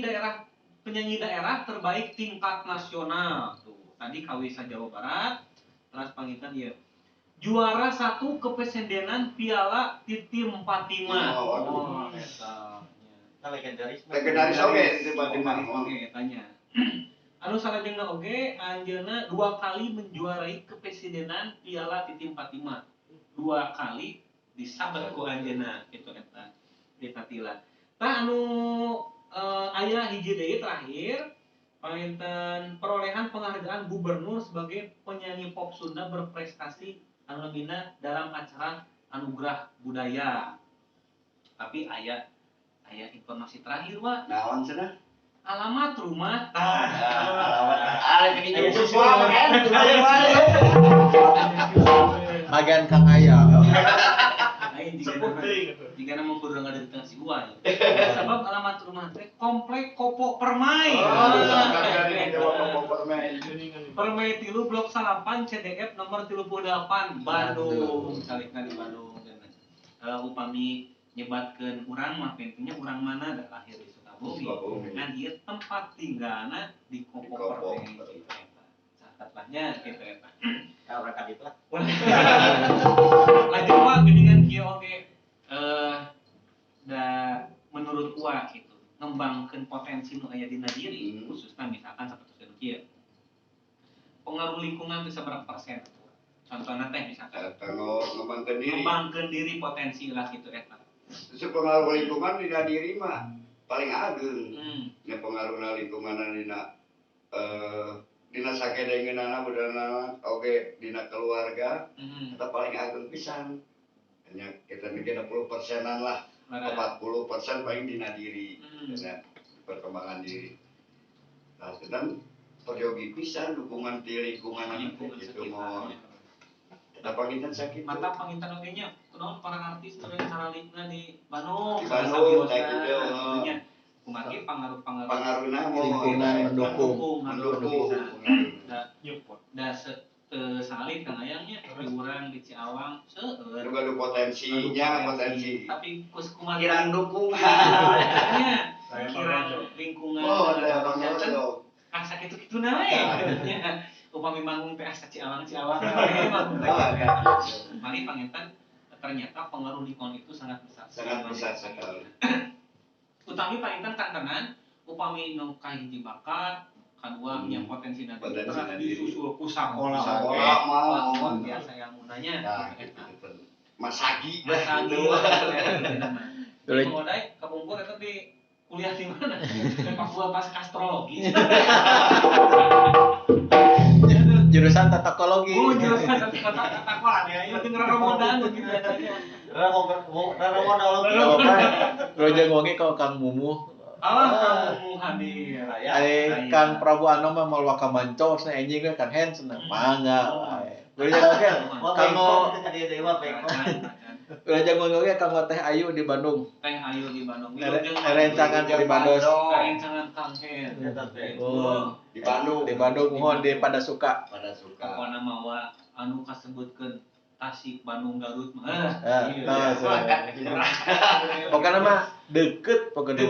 daerah terbaik tingkat nasional. Tuh, tadi kawih sa Jawa Barat, terus panginten ieu. Juara 1 kepresidenan Piala Titim Fatimah. Oh, eta. Nah, legendaris. Legendaris oge Titim Fatimah. Oge etanya. Anu salajengna oge anjeunna 2 kali menjuarai kepresidenan Piala Titim Fatimah. 2 kali disabet ku anjeunna kitu eta. Rita Tila. Tah anu aya hiji deui terakhir panginten perolehan penghargaan gubernur sebagai penyanyi pop Sunda berprestasi anu lebihna dalam acara anugerah budaya. Tapi aya aya informasi terakhir, Wak. Naon cenah? Alamat rumah. Alamat. Ah, ini Aya nyebut susu. mah kan. Bagian Kang Aya. Lain jika Sebut nama teuing gitu. jika nama kudu ngadeukeutan si Uwa ya. Sebab alamat rumah teh Komplek Kopo Permai. Oh, dari Jawa Kopo Permai. Permai 3 Blok 8 CDF nomor 38 Bandung. Salikna di Bandung. Upami nyebatkeun urang mah pentingnya urang mana da lahir di Sukabumi. Sukabumi. Ngan ieu tempat tinggalna di Kopo Di Kopo. Permai. Catatlah gitu eta. Nah, urang ka ditu lah. Lanjut Wak geuningan kieu oge da menurut Wak gitu ngembangkeun potensi nu aya dina diri khususna misalkan sapertos nu kieu. Pengaruh lingkungan teh sabaraha persen? Contohna teh misalkan Kanggo ngembangkeun diri. ngembangkeun diri potensi lah gitu eta. Justru pengaruh lingkungan dina diri mah paling ageung. Nya pengaruhna lingkungan dina dina sakedengeunana budana oge dina keluarga eta paling ageung pisan. Nya kita mikir 60%-an lah, 40% paling dina diri, dina perkembangan diri. Nah, sedang peryogi pisan dukungan ti lingkungan Lingkungan gitu sekitar. mau. Eta panginten sakitu. Mata panginten oge nya kunaon para artis teh saralikna di Bandung, Di Bandung, kayak gitu. gitu nya. Kumargi pangaruh-pangaruh Pangaruhna mau Lingkungan mendukung. mendukung. Nyupport. Da teu salit Kang Ayangnya di urang di Ciawang seueur. Juga ada potensinya, potensi. Tapi kus kumargi Kirang dukungan. nya Saya kirang Bang Rojo. lingkungan. Oh, ada Bang Janten, Rojo. ah sakitu-kitu na we. Nya, upami manggung teh asa Ciawang Ciawang we manggung teh. Oh, ada. Mari panginten ternyata pengaruh lingkungan itu sangat besar. Sangat besar sekali. Utami panginten kantenan upami nu kahiji bakat, kadua nya potensi na diri, Potensi terus na diri. disusul ku sakola Sakola oge. mah. Wah, luar biasa ilmunanya. Nah, gitu. Masagi. Masagi. Gitu. Boleh. Mau dai kapungkur eta di kuliah di mana? Di Fakultas Astrologi. Jurusan tatakologi. Oh, jurusan tata kolan ya. Ieu denger romodan gitu katanya. Ramonologi. Rojang wangi kalau Kang Mumuh. Alah kamu hadir. Ya. Ai Kang Prabu Anom mah moal waka manco cenah anjing we Kang Hen cenah mangga wae. Rojang oge kanggo Rojang wangi oge kanggo Teh Ayu di Bandung. Teh Ayu di Bandung. Rencangan di Bandung. Rencangan Kang Hen. Oh, Di Bandung. di Bandung mohon di pada suka. Pada suka. Pokona mah wa anu kasebutkeun Tasik, Bandung, Garut mah. Eh, nah, pokoknya mah deket pokoknya.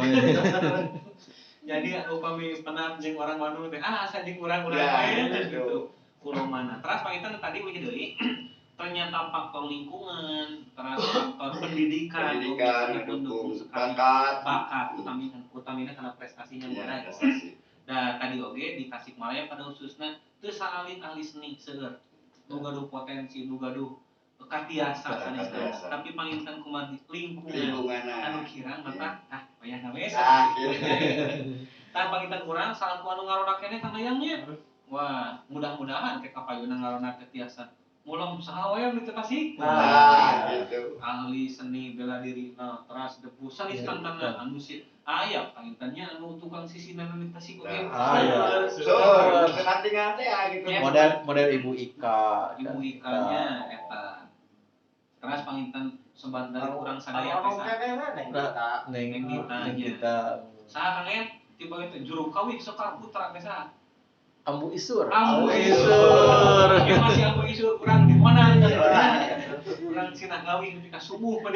Jadi upami penat jeung orang Bandung teh ah asa jeung urang-urang Ya, wae gitu. gitu. Kurang mana. Terus panginten tadi wih deui ternyata faktor lingkungan, terus faktor pendidikan, Pendidikan, sangat mendukung sekali. bakat. Bakat utamina karena prestasinya Ya, modal. prestasi. Nah, tadi oge di Tasikmalaya pada khususnya teu saalit ahli seni seueur. Nu gaduh potensi, nu gaduh katiasa sanes Katiasa. tapi panginten kumaha lingkungan Lingkungan. anu kirang mata ah wayahna we. Ah, gitu. Tah panginten urang salaku anu ngarodak keneh Kang Ayangnya. Wah, mudah-mudahan teh kapayuna ngarodak teh tiasa mulong saha we anu teu Tasik. Nah, gitu. Ahli seni bela diri nah teras debu sanes Ya, tantana anu si aya pangintennya anu tukang sisinan di Tasik oge. Ah, iya. So, ngati-ngati ya gitu. Ya. Model model Ibu Ika. Ibu Ika-nya eta. Teras panginten sobat dari urang sadaya teh saha? Neng Neng Dita, Neng nya. Dita. Saha Kang Ed? Tiba itu juru kawih Sekar Putra teh saha? Ambu Isur. Ambu Isur. Ya masih Ambu Isur kurang di mana? Kurang sinah ngawih nepi ka subuh pada.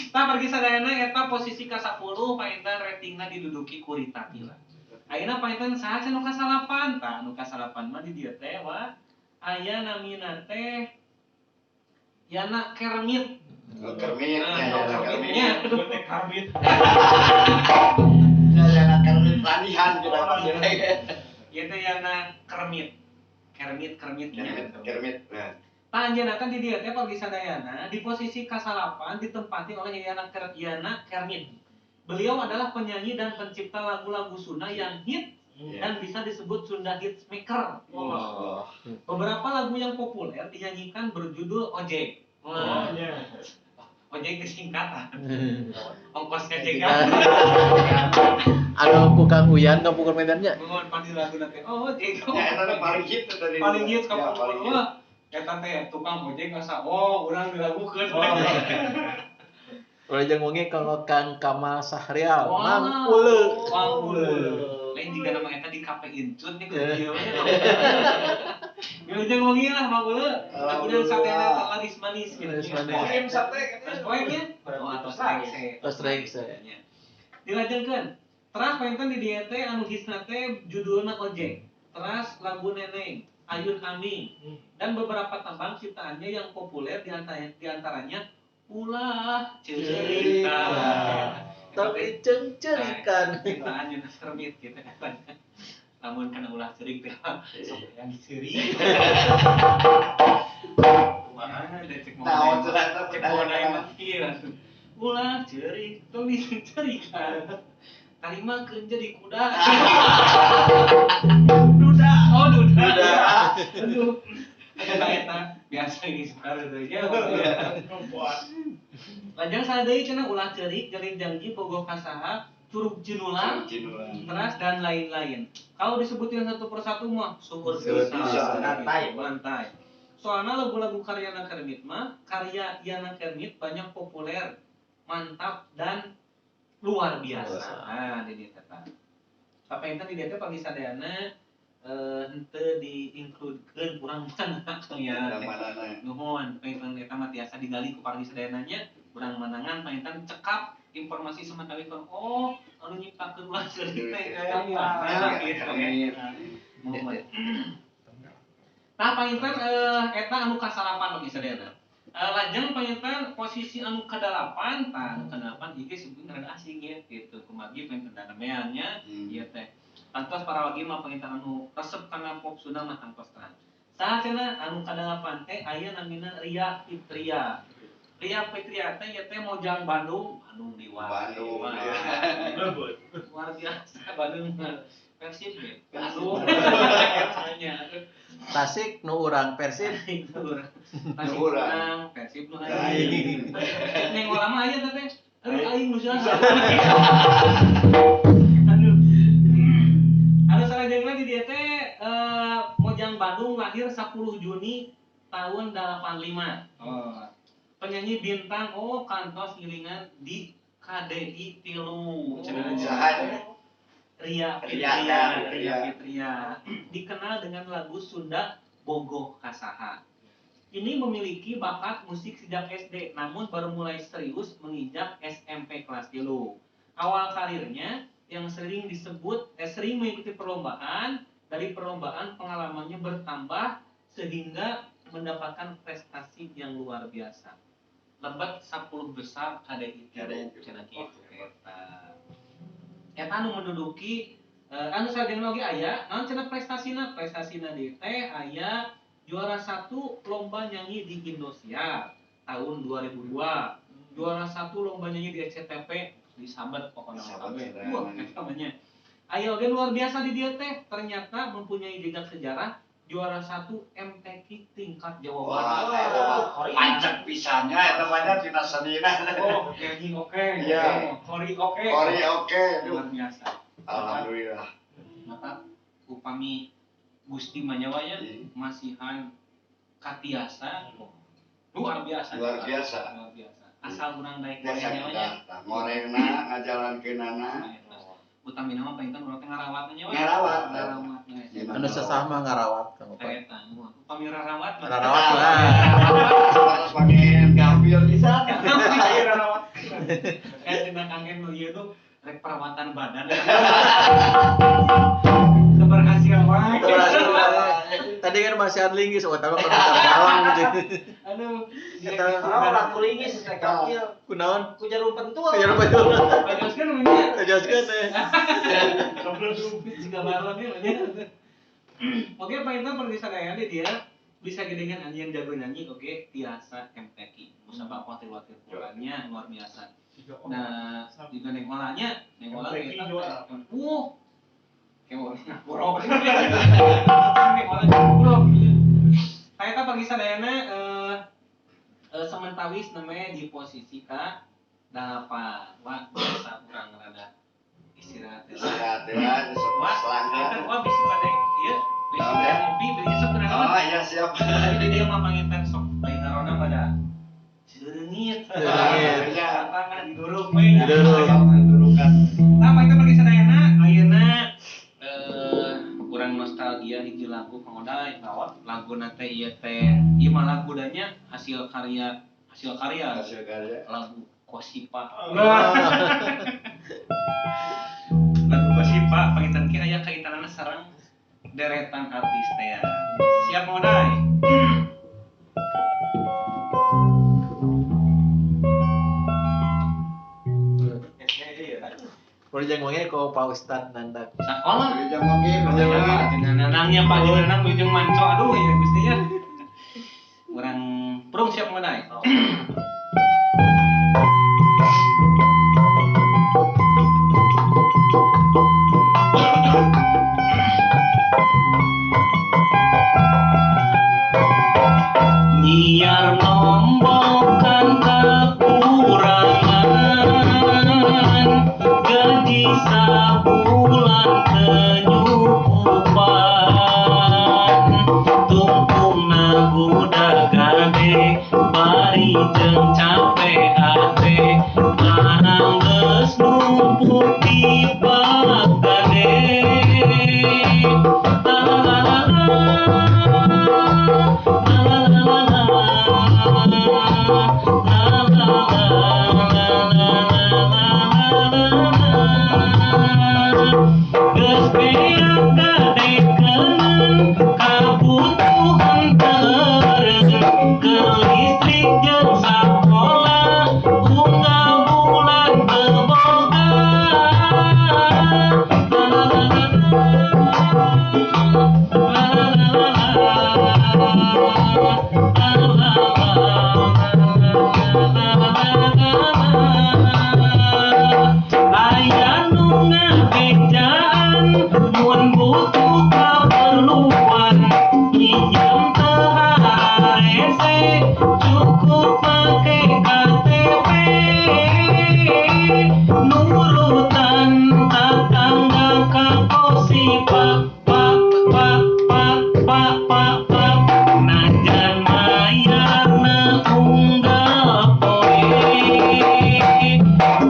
Tah pergi sadayana eta posisi ka-10 panginten ratingna diduduki ku Rita Tila. Ayeuna panginten saha cenah nu kasalapan? Tah nu kasalapan mah di dieu teh wa aya namina teh Yana Kermit. Oh, Kermit, Nah, ya, ya, Kermitnya. Kermit. Kermit. Ya, ya, Kermit lanihan kita pasti. Ieu teh Yana Kermit. Kermit Kermitnya. Kermit, Kermit. Nah, Tah anjeunna teh di dieu teh pagi sadayana di posisi kasalapan ditempati oleh Yana Kermit. Beliau adalah penyanyi dan pencipta lagu-lagu Sunda yang hit dan bisa disebut Sunda hits maker. Wah. Beberapa lagu yang populer dinyanyikan berjudul Ojek. Wah. Ojek kesingkatan. Ongkos ngajegan. Anu ku Kang Uyan kampung medannya. Mohon panggil lagu nanti. Oh, ojek. Ya eta paling hit tadi. Paling hit kampung. Wah, eta teh tukang ojek asa oh urang dilagukeun. Wilujeng wengi kalau Kang Kamal Sahrial, Mang Ule. Mang Ule. Lain juga nama eta di KP Incut nih kudu ieu we. Wilujeng wengi lah Mang Ule. Lagunya sate laris manis gitu. Poem sate katanya. Poemnya? Oh, atos rengse. Atos rengse. Dilajengkeun. Teras panginten di dieu teh anu hisna teh judulna Ojek. Teras lagu Neneng, Ayun Aming, dan beberapa tembang ciptaannya yang populer diantaranya Ulah Cerita. Tapi cengcerikan. Ciptaan Yana Kermit gitu katanya. Namun kana ulah cerik teh sok yang diceri. Kumaha da cek mau. Cek mau naik ieu. Ulah cerik tong dicerikan. Tarima keun jadi kuda. Duda. Oh, duda. Aduh. Eta biasa geus baru teh nya. Lajeng sadeui cenah ulah ceurik, jeling janji, bogoh kasaha, curug jinulang, teras dan lain-lain. Kalau disebutin satu persatu mah syukur bisa. Lantai. Soalnya lagu-lagu karya Yana Kermit mah, karya Yana Kermit banyak populer, mantap dan luar biasa. Nah, di dieu teh. Apa yang tadi di dieu teh pagi sadayana henteu di-includekeun urang mana ya. Nuhun, panginten eta mah tiasa digali ku pargi sadayana nya, urang manangan panginten cekap informasi samatawi oh anu nyiptakeun ulah ceurik teh eta gitu. Nuhun. Tah panginten eta anu kasalapan pagi sadayana. Lajeng panginten posisi anu kadalapan, tah anu kadalapan ieu sebenarnya rada asing ya gitu. Kumargi panginten damean nya ieu teh. Tangtos para wagi mah panginten anu resep kana pop Sunda mah tangtos terang. Saha cenah anu kadalapan teh aya namina Ria Fitria. Ria Fitria teh ieu teh mojang Bandung, Bandung di wae. Bandung. Luar biasa Bandung mah. Persib ge. Bandung. Tasik nu urang Persib. Tasik urang Persib nu aing. Neng lama aya teh. Aduh aing nu saha. Aduh. Anu salajengna di dieu teh Mojang Bandung lahir 10 Juni tahun 85. Oh. Penyanyi bintang oh kantos ngiringan di KDI 3. Saha? Ria Fitria, Ria Fitria dikenal dengan lagu Sunda Bogoh Kasaha. Ini memiliki bakat musik sejak SD, namun baru mulai serius menginjak SMP kelas 3. Awal karirnya yang sering disebut sering mengikuti perlombaan, dari perlombaan pengalamannya bertambah sehingga mendapatkan prestasi yang luar biasa. Lebet 10 besar KDI 3 cenah kitu eta. Eta anu menduduki anu salajengna oge aya naon cenah prestasina di teh aya juara 1 lomba nyanyi di Indosiar tahun 2002, juara 1 lomba nyanyi di SCTV disabet pokona kabeh. Wah, eta mah nya. Aya oge luar biasa di dieu teh ternyata mempunyai jejak sejarah juara 1 MTQ tingkat Jawa Barat. Wah, pancet pisannya eta mah tina senina. Oh, nyanyi oke. Iya. Kori oke. Kori oke. Luar biasa. Alhamdulillah. Maka upami Gusti Manyawaya masihan katiasa luar biasa. Luar biasa. Luar biasa. Asal urang daek gorengnya. Ngorengna ngajalankeunana. Utamina mah panginten urang teh ngarawatna nya. Ngarawat. Anu sesama ngarawat Kang Opa. Eta upami rarawat mah. Rarawat lah. Sabatas pakai gampil bisa. Rarawat. Kan cenah kangen nu ieu tuh rek perawatan badan. Keberhasil wae. Keberhasil wae. Tadi kan masih ada linggis, oh tapi kalau galang gitu. Aduh, Kalau lah kulingis rek gampil. Kunaon? Ku jarum pentul. Ku jarum pentul. Bajoskeun namanya. Bajoskeun teh. Jika balon ya. Oke, panginten pergi sadayana di dia. Bisa gedengan anjeun jago nyanyi oge tiasa MTQ. Musabab watir-watir bulannya luar biasa. Nah, juga neng olahnya, neng olah eta. Kayak borok. Neng olah borok. Eta pagi sadayana sementawis namanya di posisi ka 8. Wah, biasa urang rada istirahat. Istirahat ya, wah, wah bisi pada ieu, bisi pada ngopi, bisi sok kunaon. Oh iya siap. Jadi dia mah panginten sok lain narona pada sereungit. Sereungit. Tangan diduruk we. Diduruk. Nah, panginten pagi sadayana ayeuna kurang nostalgia hiji lagu Kang Oday. Lagu teh ieu teh ieu mah lagu danya hasil karya lagu Kosipa. Lagu Kosipa panginten ki aya kaitanana sareng deretan artis teh. Siap Kang Oday? Wilujeng wengi ko Pak Ustad Nandak. Sakola. Wilujeng wengi, wilujeng wengi. Nanangnya Pak Nanang wilujeng manco aduh ya Gusti ya. Urang prung siap mengenai. Nyiar nombokan kekurangan gaji sabulan kenyukupan tungtungna budak gade bari jeung capek hate barang geus numpuk di bak gade. Geus beak gadekeun kabutuhan teureun ke listrik jeung sakola unggal bulan teu boga. Aya nu ngabejaan mun butuh kaperluan minjem teu harese cukup make KTP nurutan tatangga ka Kosipa pak pak pak pak pak pak najan mayarna unggal poe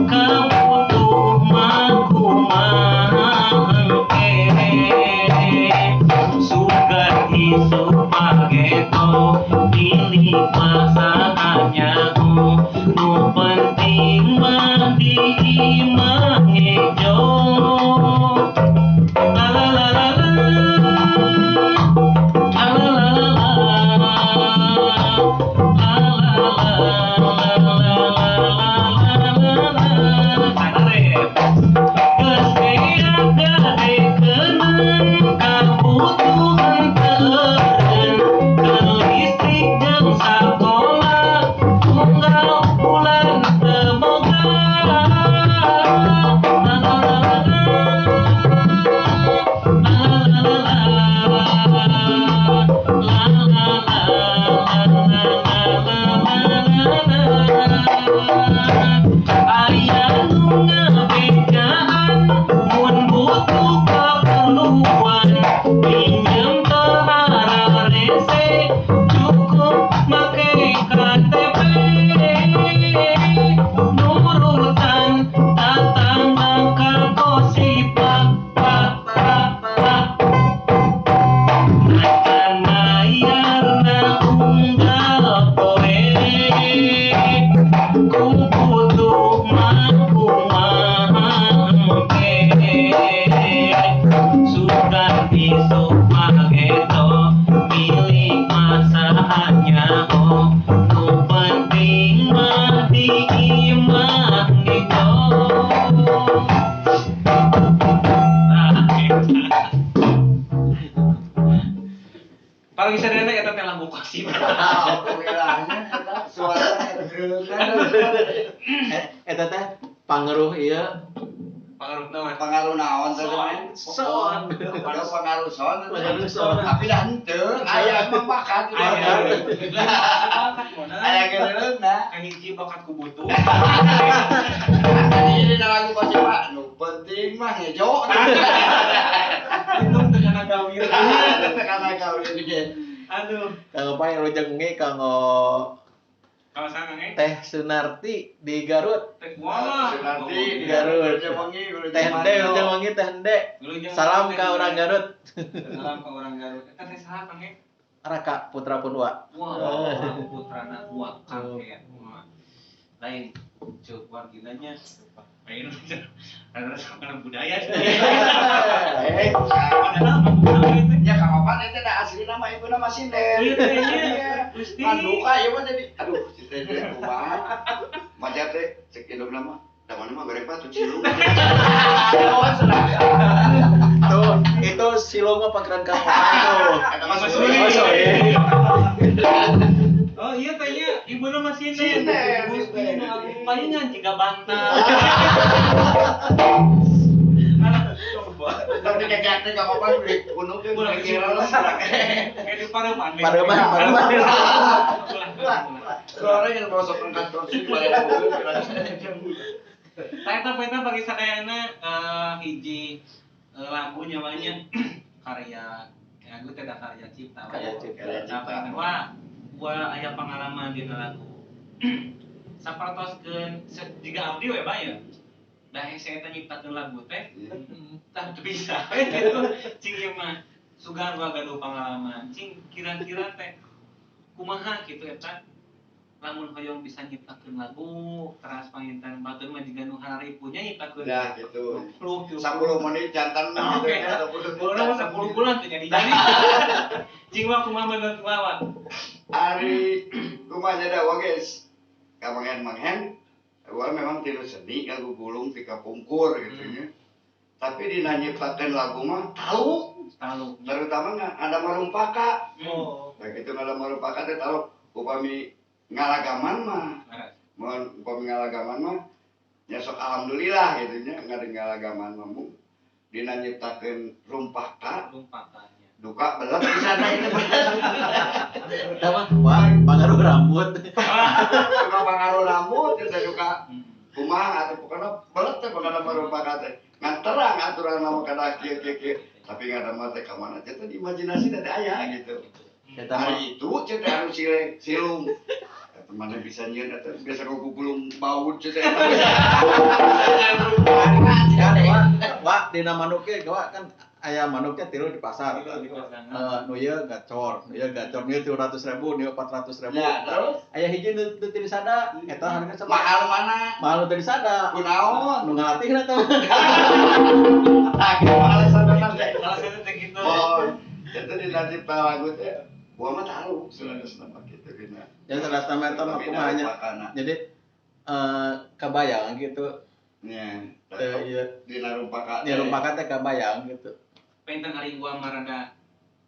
kabutuh mah kumaha engke sugan isuk pageto pilih pasangannya nu penting mah di imah ngejo. La la la la la la la la Geus beak gadekeun kabutuhan teureun ke listrik jeung sakola unggal bulan teu boga. La la la la Aya nu ngabejaan mun butuh kaperluan pinjem teu hararese cukup make KTP nurutan tatangga ka Kosipa pak pak pak najan mayarna unggal poe ku butuh mah kumaha engke sugan isuk pageto milik masahannya nu penting mah di imah ngejo. Nah, eta. Paling sadayana eta teh lagu kasih. Alhamdulillahnya eta suara eta teh pangaruh ieu. Pangaruh naon? Pangaruh naon teh? Son. Pangaruh son. Pangaruh son. Tapi dah henteu aya emang bakat. Aya. Aya geureuna. Kahiji bakat ku butuh. Ini lagu kasih Pak, nu penting mah ngejo. Untung teu kana gawir. Teu kana gawir ge. Aduh. Kanggo pae rujeng nge kanggo kawasan nge. Teh Sunarti di Garut. Teh wah. Sunarti di Garut. Teh Hende rujeng wengi Teh Hende. Salam ka orang Garut. Salam ka orang Garut. Eta teh saha Kang? Raka Putra Punwa. Wah, putrana Wa Kang. Lain cuk warginanya. Lain karena budaya sih. Padahal ya Kang Opan eta da asli nama ibuna mah sinden. Iya, Gusti. Manduka ieu mah jadi aduh si teh kumaha. Maja teh cek indungna mah da mana mah goreng patut silung. Tuh, itu silung mah panggilan Kang Opan tuh. Eta mah Suri. Oh iya tanya ibuna mah sinden. Gusti nu agung palingan jiga bantal. Tapi kayak teh Kang Opan beli gunung ke kira lah. Kayak di Pareman. Pareman. Suara yang masuk ke kantor sih paling mobil. Taeta-taeta bagi sadayana hiji lagu nyawanya karya lagu teh da karya cipta. Karya cipta. Wah, gua aya pengalaman dina lagu. Sapertoskeun jiga abdi we bae. Da hese eta nyiptakeun lagu teh. Tah teu bisa. Cing ieu mah sugan gua gaduh pengalaman. Cing kira-kira teh kumaha kitu eta lamun hoyong bisa nyiptakeun lagu teras panginten batur mah jiga nu hararipunya nyiptakeun. Nah gitu. 10 menit jantan gitu ya. 10 mah 10 bulan teh jadi. Cing mah kumaha menurut wawa? Ari kumaha da wa guys. Ka manghen-manghen gua memang tilu seni lagu gulung tika pungkur gitu nya. Tapi dina nyiptakeun lagu mah talu. Terutama ada marumpaka. Oh. Nah gitu ada marumpaka teh talu upami ngalagaman mah. Mun upami ngalagaman mah nya sok alhamdulillah gitu nya ngalagaman mah mung dina nyiptakeun rumpaka. Rumpakanya. Duka belet pisan itu. Eta mah wah pangaruh rambut. Duka pangaruh rambut eta duka kumaha atuh pokona belet teh pokona marumpaka teh. Ngan terang aturan mah kana kieu-kieu. Tapi ngadamel teh ka mana teh imajinasi teh aya gitu. Hari itu teh anu silung. Mana bisa nyieun eta biasa ngugulung baut teh eta. Wah, dina manuk ge kan aya manuknya tilu di pasar. Nu ieu gacor, nu ieu gacor, nu ieu 300.000, nu ieu 400.000. Ya, terus aya hiji nu teu disada, eta harga sama. Mahal mana? Mahal nu teu disada. Kunaon? Nu ngalatihna teh. Tah, kitu alasanna teh. Alasanna teh kitu. Oh, eta dina cipta lagu teh. Gua mah tahu sanes nama kitu gina. Ya sanes nama eta mah kumaha nya. Jadi kabayang gitu. Nya, iya. Dina rumpaka. Dina rumpaka teh kabayang gitu. Penten ari gua mah rada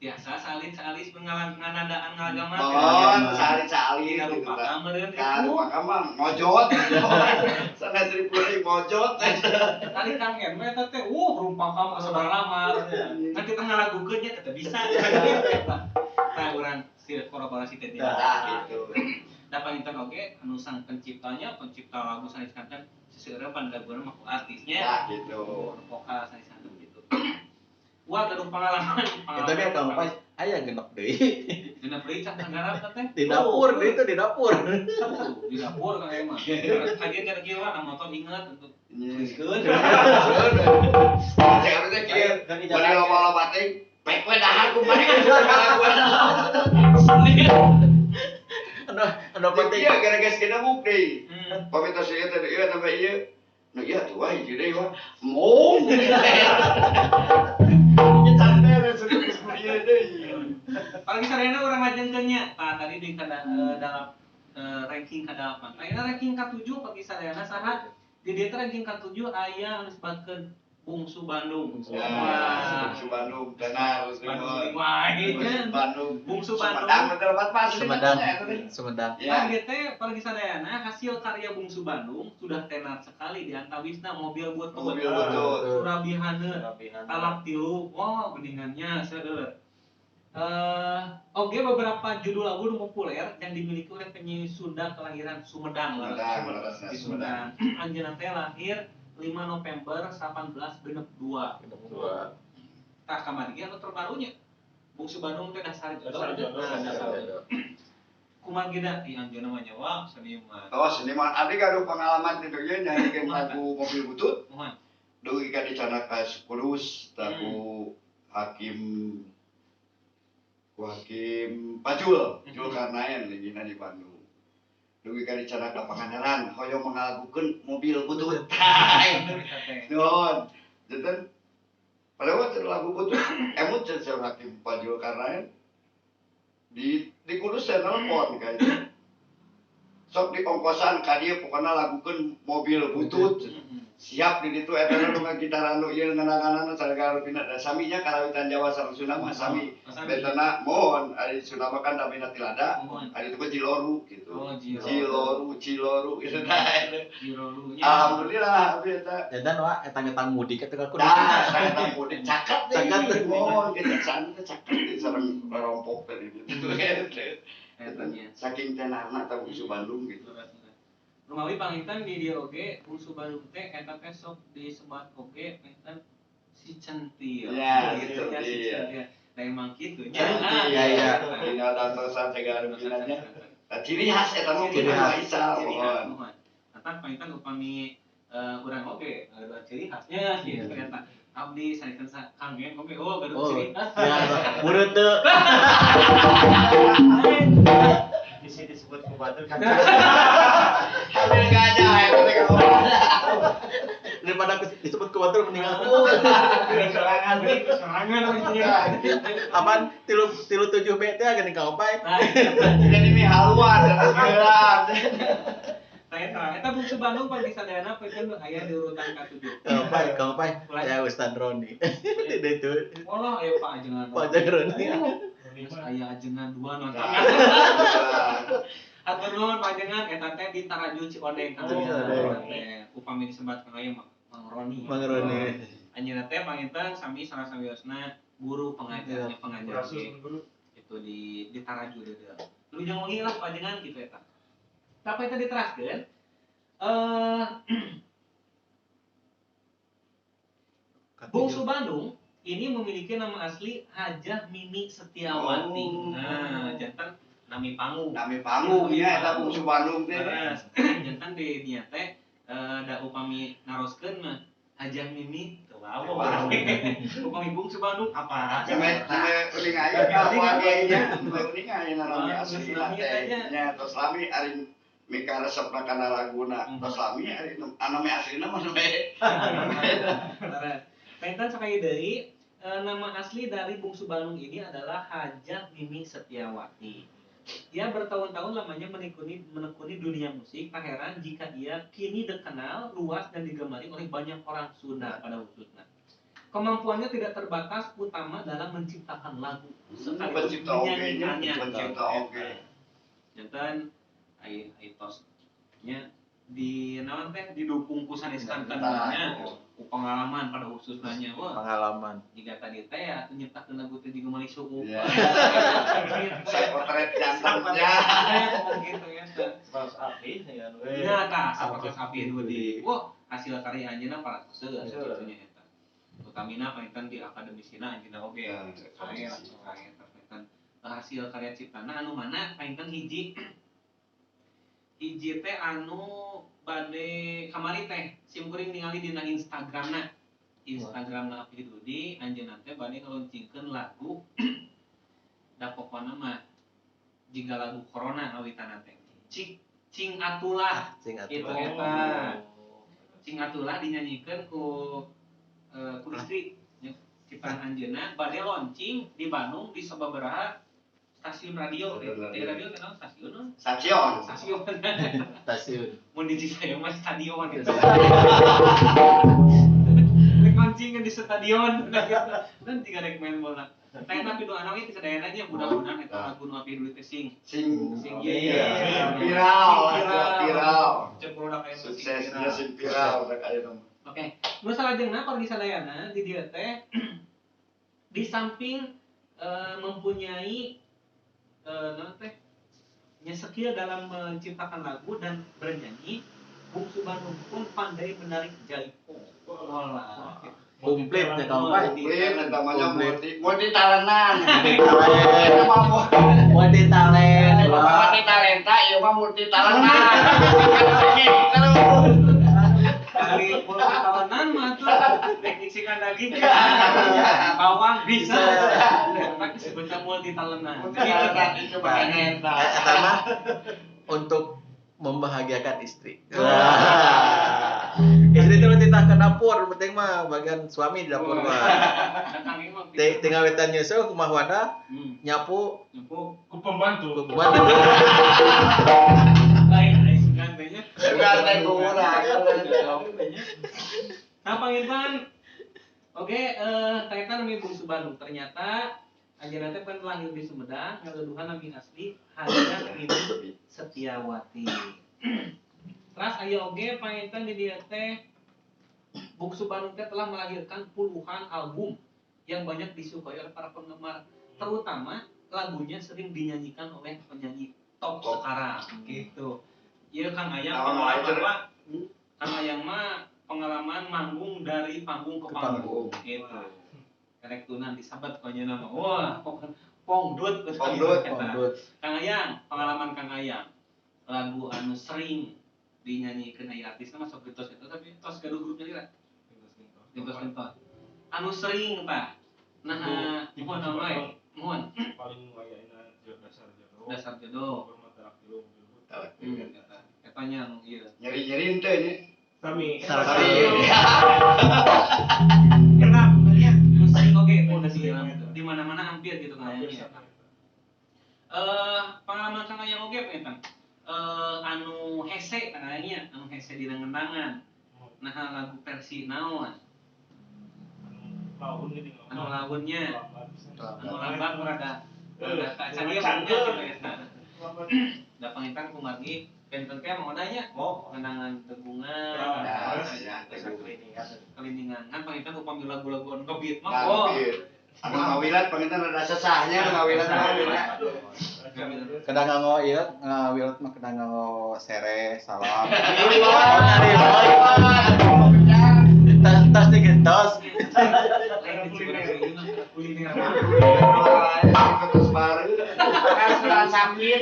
tiasa salit-salis nganadaan ngalagaman. Oh, salit-salit dina rumpaka meureun. Ka rumpaka mah ngojot. Sanes ribu ngojot. Tadi Kang Hen mah eta teh rumpaka mah asa lamar. Kan kita ngalagukeun nya teh bisa. Tah urang si kolaborasi teh. Tah gitu. Da panginten oge anu sang penciptanya, pencipta lagu sanes kanten seseureun pan laguna mah ku artisnya. Tah gitu. Vokal sanes kanten gitu. Wah, gaduh pengalaman. Eta ge Kang Pais aya genep deui. Genep deui cak nggarap teh. Di dapur deui teh di dapur. Di dapur Kang emang. Kajian cara kieu lah motor inget untuk tuliskeun. Cek anu teh kieu. Bari loba-loba teh pek we dahar kumaha. Anu penting. Iya gara-gara geus muk deui. Pamita ieu teh ieu tambah ieu. Nu ieu tuh wae hiji deui wah. Mung. Ini capek serius ieu deui. Paling sarena urang ngajengkeun nya. Tah tadi di dalam ranking ka-8. Ayeuna ranking ka-7 pagi sarena saha? Di dieu teh ranking ka-7 aya anu disebutkeun Bungsu Bandung. Ya, Bungsu Bandung tenar Bandung wae. Bandung. Bungsu Bandung. Sumedang betul pas. Sumedang. Sumedang. Ya. Nah, teh pergi sadayana hasil karya Bungsu Bandung sudah tenar sekali di antawisna mobil butut. Mobil butut. Surabihaneun. Talak tilu. Wah, geningannya seueur. Oke, beberapa judul lagu populer yang dimiliki oleh penyanyi Sunda kelahiran Sumedang. Sumedang, di Sumedang. Anjeunna teh lahir 5 November 1862. Tah kamari ge anu terbarunya. Bungsu Bandung teh dasar jodoh. Dasar jodoh. Kumaha ge da ieu anjeunna mah nyawa seniman. Oh, seniman. Abdi gaduh pengalaman kitu ge nyanyikeun lagu Mobil Butut. Muhun. Dugi ka dicandak ka Kudus, lagu Hakim Pajul, Zulkarnain lingina di Bandung. Dugi ka dicandak ka Pangandaran, hoyong mangalagukeun mobil butut. Nuhun. Janten padahal waktu lagu butut emut cenah Hakim Pajul Karnain di Kudus saya nelpon ka itu. Sok di ongkosan ka dieu pokona lagukeun mobil butut. Siap di ditu eta nu ngagitaran nu ieu ngenanganana sagala rupina da saminya karawitan Jawa sareng Sunda mah sami. Betana mohon ari Sunda mah kan namina tilada, ari itu mah Ciloru gitu. Oh, Ciloru, Ciloru gitu tah. Ciloru. Alhamdulillah abdi eta. Jantan wa eta ngetang mudik eta ka kudu. Tah, eta mudik caket deui. Mohon kejaksaan teh caket deui sareng rompok teh di ditu. Saking tenarna ta Bungsu Bandung gitu. Rumawi panginten di dieu oge Bungsu Bandung teh eta teh sok disebat oge panginten si centil. Ya, gitu si centil. Nah emang kitu nya. Iya, iya. Tinggal dantosan segala rupinanya. Nah, ciri khas eta mah ciri khas. Mohon. Tah panginten upami urang oge gaduh ciri khasnya gitu ternyata. Abdi sanes kangen oge oh gaduh ciri khas. Ya, mureut teu. Di sini disebut kubatur kan. Ambil gajah ya ketika ngomong. Daripada disebut kubatur mending aku. Serangan, serangan. Apaan 37 B teh geuning ka opai. Jadi mi haluan geura. Eta eta Bungsu Bandung pagi sadayana peukeun aya di urutan ka-7. Ka opai. Ya Ustaz Roni. Di ditu. Walah aya Pak Ajengan. Pak Ajengan Roni. Aya Ajengan 2 nonton. Atur nuhun Pak Ajengan eta teh di Taraju Cikoneng. Teh upami disebat kang aya Mang Roni. Mang Roni. Anjeunna teh panginten sami salah sawiosna guru pengajarnya pengajar itu di Taraju deui. Lujeng wengi lah Pak Ajengan kitu eta. Tapi eta diteraskeun Bungsu Bandung ini memiliki nama asli Hajah Mimi Setiawati. Oh. Nah, jantan nami panggung. Nami panggung nya eta Bungsu Bandung teh. Jantan di dinya teh da upami naroskeun mah Hajah Mimi teu wawo. Upami Bungsu Bandung apa? Sampai uning aya ka wage nya, sampai uning aya nami asli teh. Nya tos lami ari mika resepna kana laguna. Tos lami ari nami aslina mah sampai. Pentan sakali deui nama asli dari Bungsu Bandung ini adalah Hajah Mimi Setiawati. Ia bertahun-tahun lamanya menekuni dunia musik. Tak heran jika ia kini dikenal luas dan digemari oleh banyak orang Sunda pada khususnya. Kemampuannya tidak terbatas utama dalam menciptakan lagu. Sekaligus menyanyikannya. Pencipta oge. Jantan ai tosnya di naon teh didukung ku sanes kantannya. Pengalaman pada khususnya wah pengalaman jika tadi teh ya nyiptakeun lagu teh juga meuli suku. Sapotret jantannya gitu ya. Sapatos api ya. Nah, tah sapatos api di. Wah, hasil karya anjeunna paratoseuh kitu nya eta. Utamina panginten di akademisina anjeunna oge. Sae eta panginten hasil karya ciptana anu mana panginten hiji hiji teh anu bade kamari teh simkuring ningali dina Instagramna. Instagramna Apih Dudi anjeunna teh bade ngeluncingkeun lagu da pokona mah jiga lagu corona awitanna teh. Cing Cing Atulah. Cing Itu Atulah. eta. Cing Atulah dinyanyikeun ku istri ciptaan anjeunna bade launching di Bandung di sababaraha stasiun radio, di radio kenal stasiun non? Stasiun. Stasiun. Stasiun. Mun di Cisayong mah stadion gitu. Rek launching launching di stadion dan tiga rek main bola. Tah tapi doa we teh sadayana nya mudah-mudahan eta lagu nu abdi duit teh sing Sing sing viral, viral. Cek produk aya nu sing Suksesnya viral. sing viral rek aya mah. Oke, nu salajengna pergi sadayana di dieu teh di samping mempunyai naon teh nya skill dalam menciptakan lagu dan bernyanyi, Bungsu Bandung pun pandai menarik jaipong. Walah. Komplit ya kamu Pak. Komplit eta mah nya Komplit. multi multi talenan. Talent. Eta mah Multi talent. multi talenta, ieu mah multi talenan. Dari multi talenan mah tuh teknik sikan daging bawang bisa. Tapi sebutnya multi talenan. Multi talenan itu bahannya eta. Eta mah untuk membahagiakan istri. Wah. Istri itu titah ke dapur, penting mah bagian suami di dapur mah. Tinggal wetan nyusul kumaha wadah nyapu Nyapu Ku pembantu. pembantu. Lain lain sugan teh nya. Sugan teh kurang. Nah, panginten. Oke, kaitan nami Bungsu Bandung. Ternyata anjeunna teh pan lahir di Sumedang, ngagaduhan nami asli Hajah Mimi Setiawati. Terus aya oge panginten di dieu teh Bungsu Bandung teh telah melahirkan puluhan album yang banyak disukai oleh para penggemar, terutama lagunya sering dinyanyikan oleh penyanyi top Top. sekarang gitu. Iya Kang Ayang Tahun pengalaman lain. Pak. Kang Ayang mah pengalaman manggung dari panggung ke Ke panggung gitu. Karek tunan disabat konyol nama. Wah, pongdut Pongdut, Eta. Pongdut. Kang Ayang, pengalaman Kang Ayang. Lagu anu sering dinyanyikan aya artis mah sok gentos eta tapi tos gaduh grupnya lira. Gentos-gentos. Anu sering tah. Nah, muhun wae. Muhun Paling wayahna dasar jodoh. dasar jodoh. Hormat talak tilu mobil butut. Eta. Eta nya anu ieu. Nyeri-nyerin teh nya. Sami. Sami. Enak, nya. Nu sering oge eta di di mana-mana hampir gitu Hampir kayaknya. sama. Pengalaman Kang Ayang oge panginten. Anu hese Kang Ayangnya, anu hese dina ngendangan. Nah, lagu versi naon? Anu laun gini. Anu launnya, Lambat pisan. anu lambat rada rada kaca dia Cangkeun. gitu eta. Lambat. Da panginten kumargi benten teh mau nanya, Oh, kenangan tegungan, Nah, terus ya, tegung. keliningan. Kan panginten upami lagu-lagu anu ngebeat mah oh. Anu ngawilat panginten rada sesahnya anu ngawilat mah beda. Kadang nganggo ieu ngawilat mah kadang nganggo sere, salam. Tas tas digentos. Lain di Ciberem ieu mah kuliner. Terus baru. Restoran Sapir.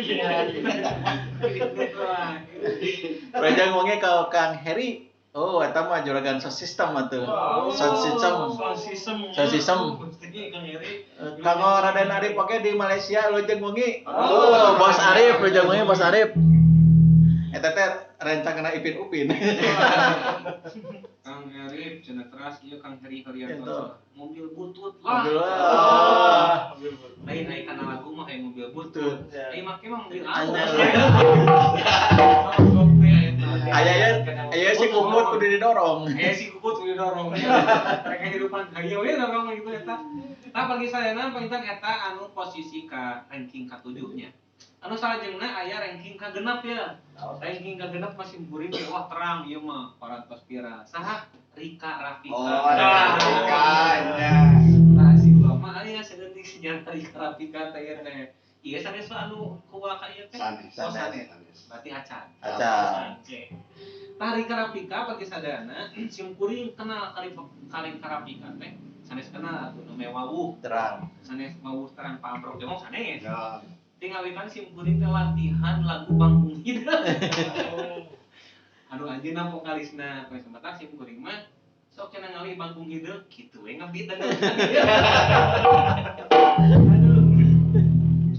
Rajang wonge ka Kang Heri. Oh, eta mah juragan sound system atuh. Sound system. Sound system. Sound system. Kang Heri. Kanggo Raden Arif oke di Malaysia lojeng wengi. Oh, Bos Arif lojeng wengi Bos Arif. Eta teh rencana Ipin Upin. Kang Heri cenah teras ieu Kang Heri Herianto. Gitu. Mobil butut lah. Mobil lah. Mobil butut. Lain aya kana lagu mah kayak mobil butut. Butut. Ai make mah mobil Anyar. alus. Aya ya, aya si kumput kudu didorong. Aya si kukut kudu didorong. Mereka kehidupan hayo we dorong gitu eta. Tah bagi sayana panginten eta anu posisi ka ranking ka-7 nya. Anu salajengna aya ranking ka-6 ya. Ranking ka-6 masih guring ge wah terang ieu mah parantos pira. Saha? Rika Rafika. Oh, ada Rika nya. Nah, si gua mah aya sedetik sejarah Rika Rafika teh ieu teh. Ieu sanes mah anu kuwa ka ieu teh. Sanes. Oh, sanes. Sanes. Berarti acan. Acan. Tah Rika Rafika bagi sadayana sim kuring kenal ka Rika Rafika teh sanes kenal atuh nu mewawuh Terang. sanes mawuh terang pamrok jong sanes. Ya. Tinggal sim kuring teh latihan lagu Bangkung Hideung. Aduh anjeunna vokalisna poe sementara sim kuring mah sok cenah ngalih Bangkung Hideung kitu we ngebeat dan aduh.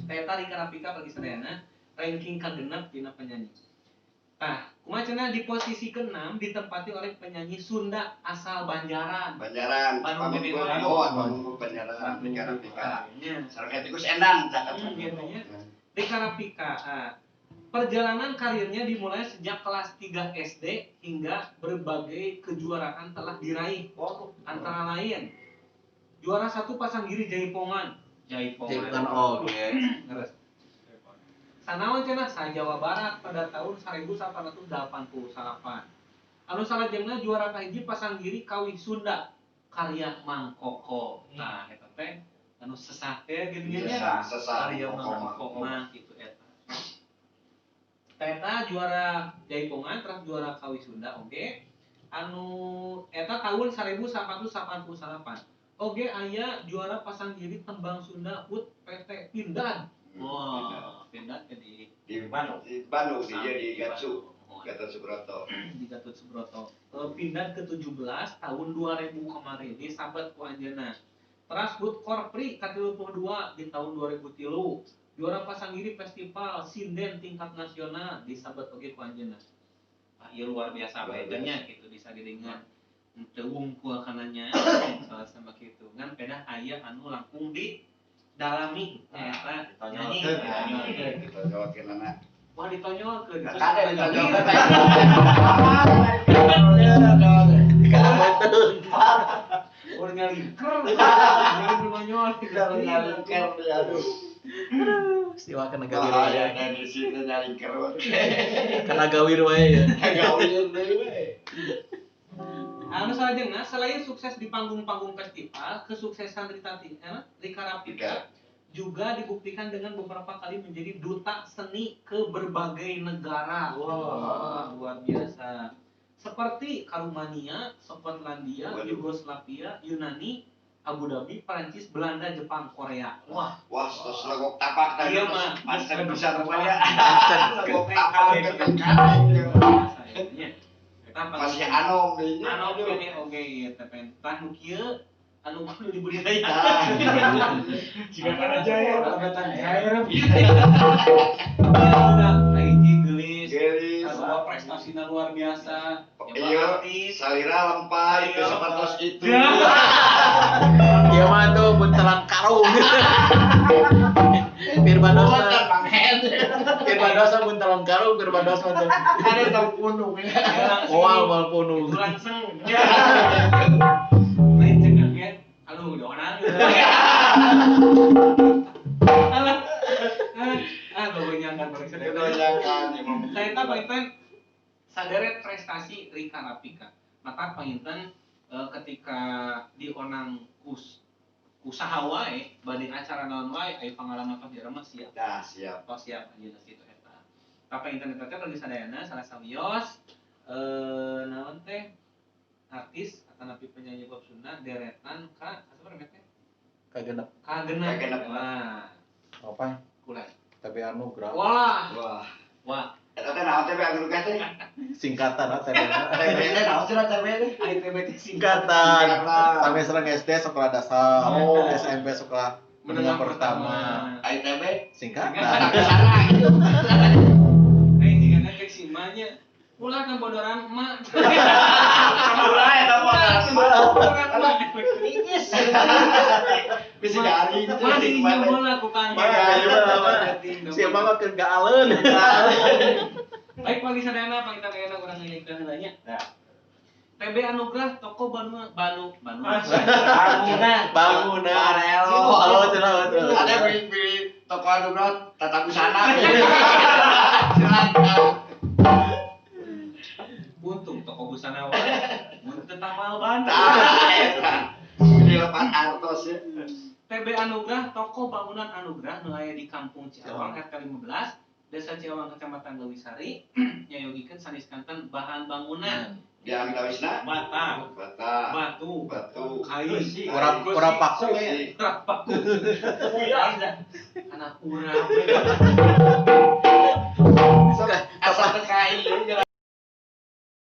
Eta Rika Rafika bagi sadayana ranking kagenep dina penyanyi. Tah, kumaha cenah di posisi ke-6 ditempati oleh penyanyi Sunda asal Banjaran. Banjaran, Bandung gede Pamungkul, wae. oh, Pamungkul Banjaran, Rika Rafika. Nya. Sareng etikus endang caket. Gitu nya. Rika Rafika. Ah. Perjalanan karirnya dimulai sejak kelas 3 SD hingga berbagai kejuaraan telah diraih. Antara lain juara 1 Pasanggiri Jaipongan. Jaipongan. Oke. Terus. Sanaon cenah sa Jawa Barat pada tahun 1888. Anu salajengna juara kahiji Pasanggiri Kawih Sunda karya Mang Koko. Nah, eta teh anu sesah teh geuning nya. Sesah Karya Mang Koko mah kitu eta. Eta juara Jaipongan terus juara Kawih Sunda oge. Anu eta tahun 1888. Oge aya juara Pasanggiri Tembang Sunda HUT PT Pindad. Wah, Pindad di Bandung. Di Bandung dia di Gatsu. Gatot Subroto. Di Gatot Subroto. Pindad ke-17 tahun 2000 kemarin disabet ku anjeunna. Teras HUT Korpri ke-32 di tahun 2003. Juara Pasanggiri Festival Sinden tingkat nasional disabet oge ku anjeunna. Wah, ieu luar biasa bedanya gitu disagiringan. Teu wungkul kana nya salah sama kitu. Ngan pedah aya anu langkung di dalami eta nyanyi. Ditonyolkeun. Wah, ditonyolkeun. Kade ditonyolkeun. Urang nyalingker. Nyalingker nonyol. Nyalingker aduh. Istiwa kena gawir wae. Dari situ nyalingker. Kena gawir wae ya. Gawir deui we. Anu salajengna selain sukses di panggung-panggung festival, kesuksesan Rika Rafika juga dibuktikan dengan beberapa kali menjadi duta seni ke berbagai negara. Wah, luar biasa. Seperti Rumania, Skotlandia, Yugoslavia, Yunani, Abu Dhabi, Perancis, Belanda, Jepang, Korea. Wah, wah, terus legok tapak tadi. Iya mah, mantep bisa rupanya. Legok tapak masih anom deui. Anom keneh oge ieu teh tah nu kieu anu kudu dibudidayakan. Jika kana jair, Angkatan jair. Udah hiji geulis. Geulis. Sarua prestasina luar biasa. Iya, salira lempar itu sepatos itu. Iya mah tuh buntelan karung. Pirbadosa. Pirbadosa buntelan karung, pirbadosa tuh. Ada tau punung. Moal moal punung. Itu langsung. Lain cenah ge. Aduh, doanan. Alah. Ah, gogonyangan bareng. Gogonyangan. Saya tah panginten saderet prestasi Rika Rafika. Maka panginten ketika dionang usaha wae bade acara naon wae aya pangalaman tos jarang mah siap. Dah siap. Tos siap anjeunna kitu eta. Tah panginten eta teh bagi sadayana salah sawios naon teh artis atanapi penyanyi pop Sunda deretan ka sabar teh? Kagenep. Kagenep. Wah. Apa? Kulan. TB Anugrah. Wah. Wah. Wah. Eta teh naon TB Anugrah teh? Singkatan TB. TB teh naon sih TB teh? Ai TB teh singkatan. Sampai serang SD sekolah dasar, SMP sekolah menengah pertama. Ai TB singkatan. Eh jigana cek si emaknya. Ulah kan bodoran emak. Ulah eta bodoran emak. Iis. Bisa garing. Mah diinjem heula ku Kang. Siapa mah keur gaaleun. Baik pagi sadayana pangitan ayeuna urang ngayakeun heula nya. TB Anugrah toko Banu Banu Banu. Bangunan. Bangunan. Oh, ada beli toko Anugrah tata busana. Silakan. Untung toko busana wae. Mun teu tamal ban. Di lepat artos ya. TB Anugrah toko bangunan Anugrah nu aya di Kampung Ciawang RT 15, Desa Ciawang Kecamatan Leuwisari, nyayogikeun sanes kanten bahan bangunan. Biang tawisna? Bata, bata, batu, batu, kayu, urap paku, urap paku. Anak urap. Asal kai.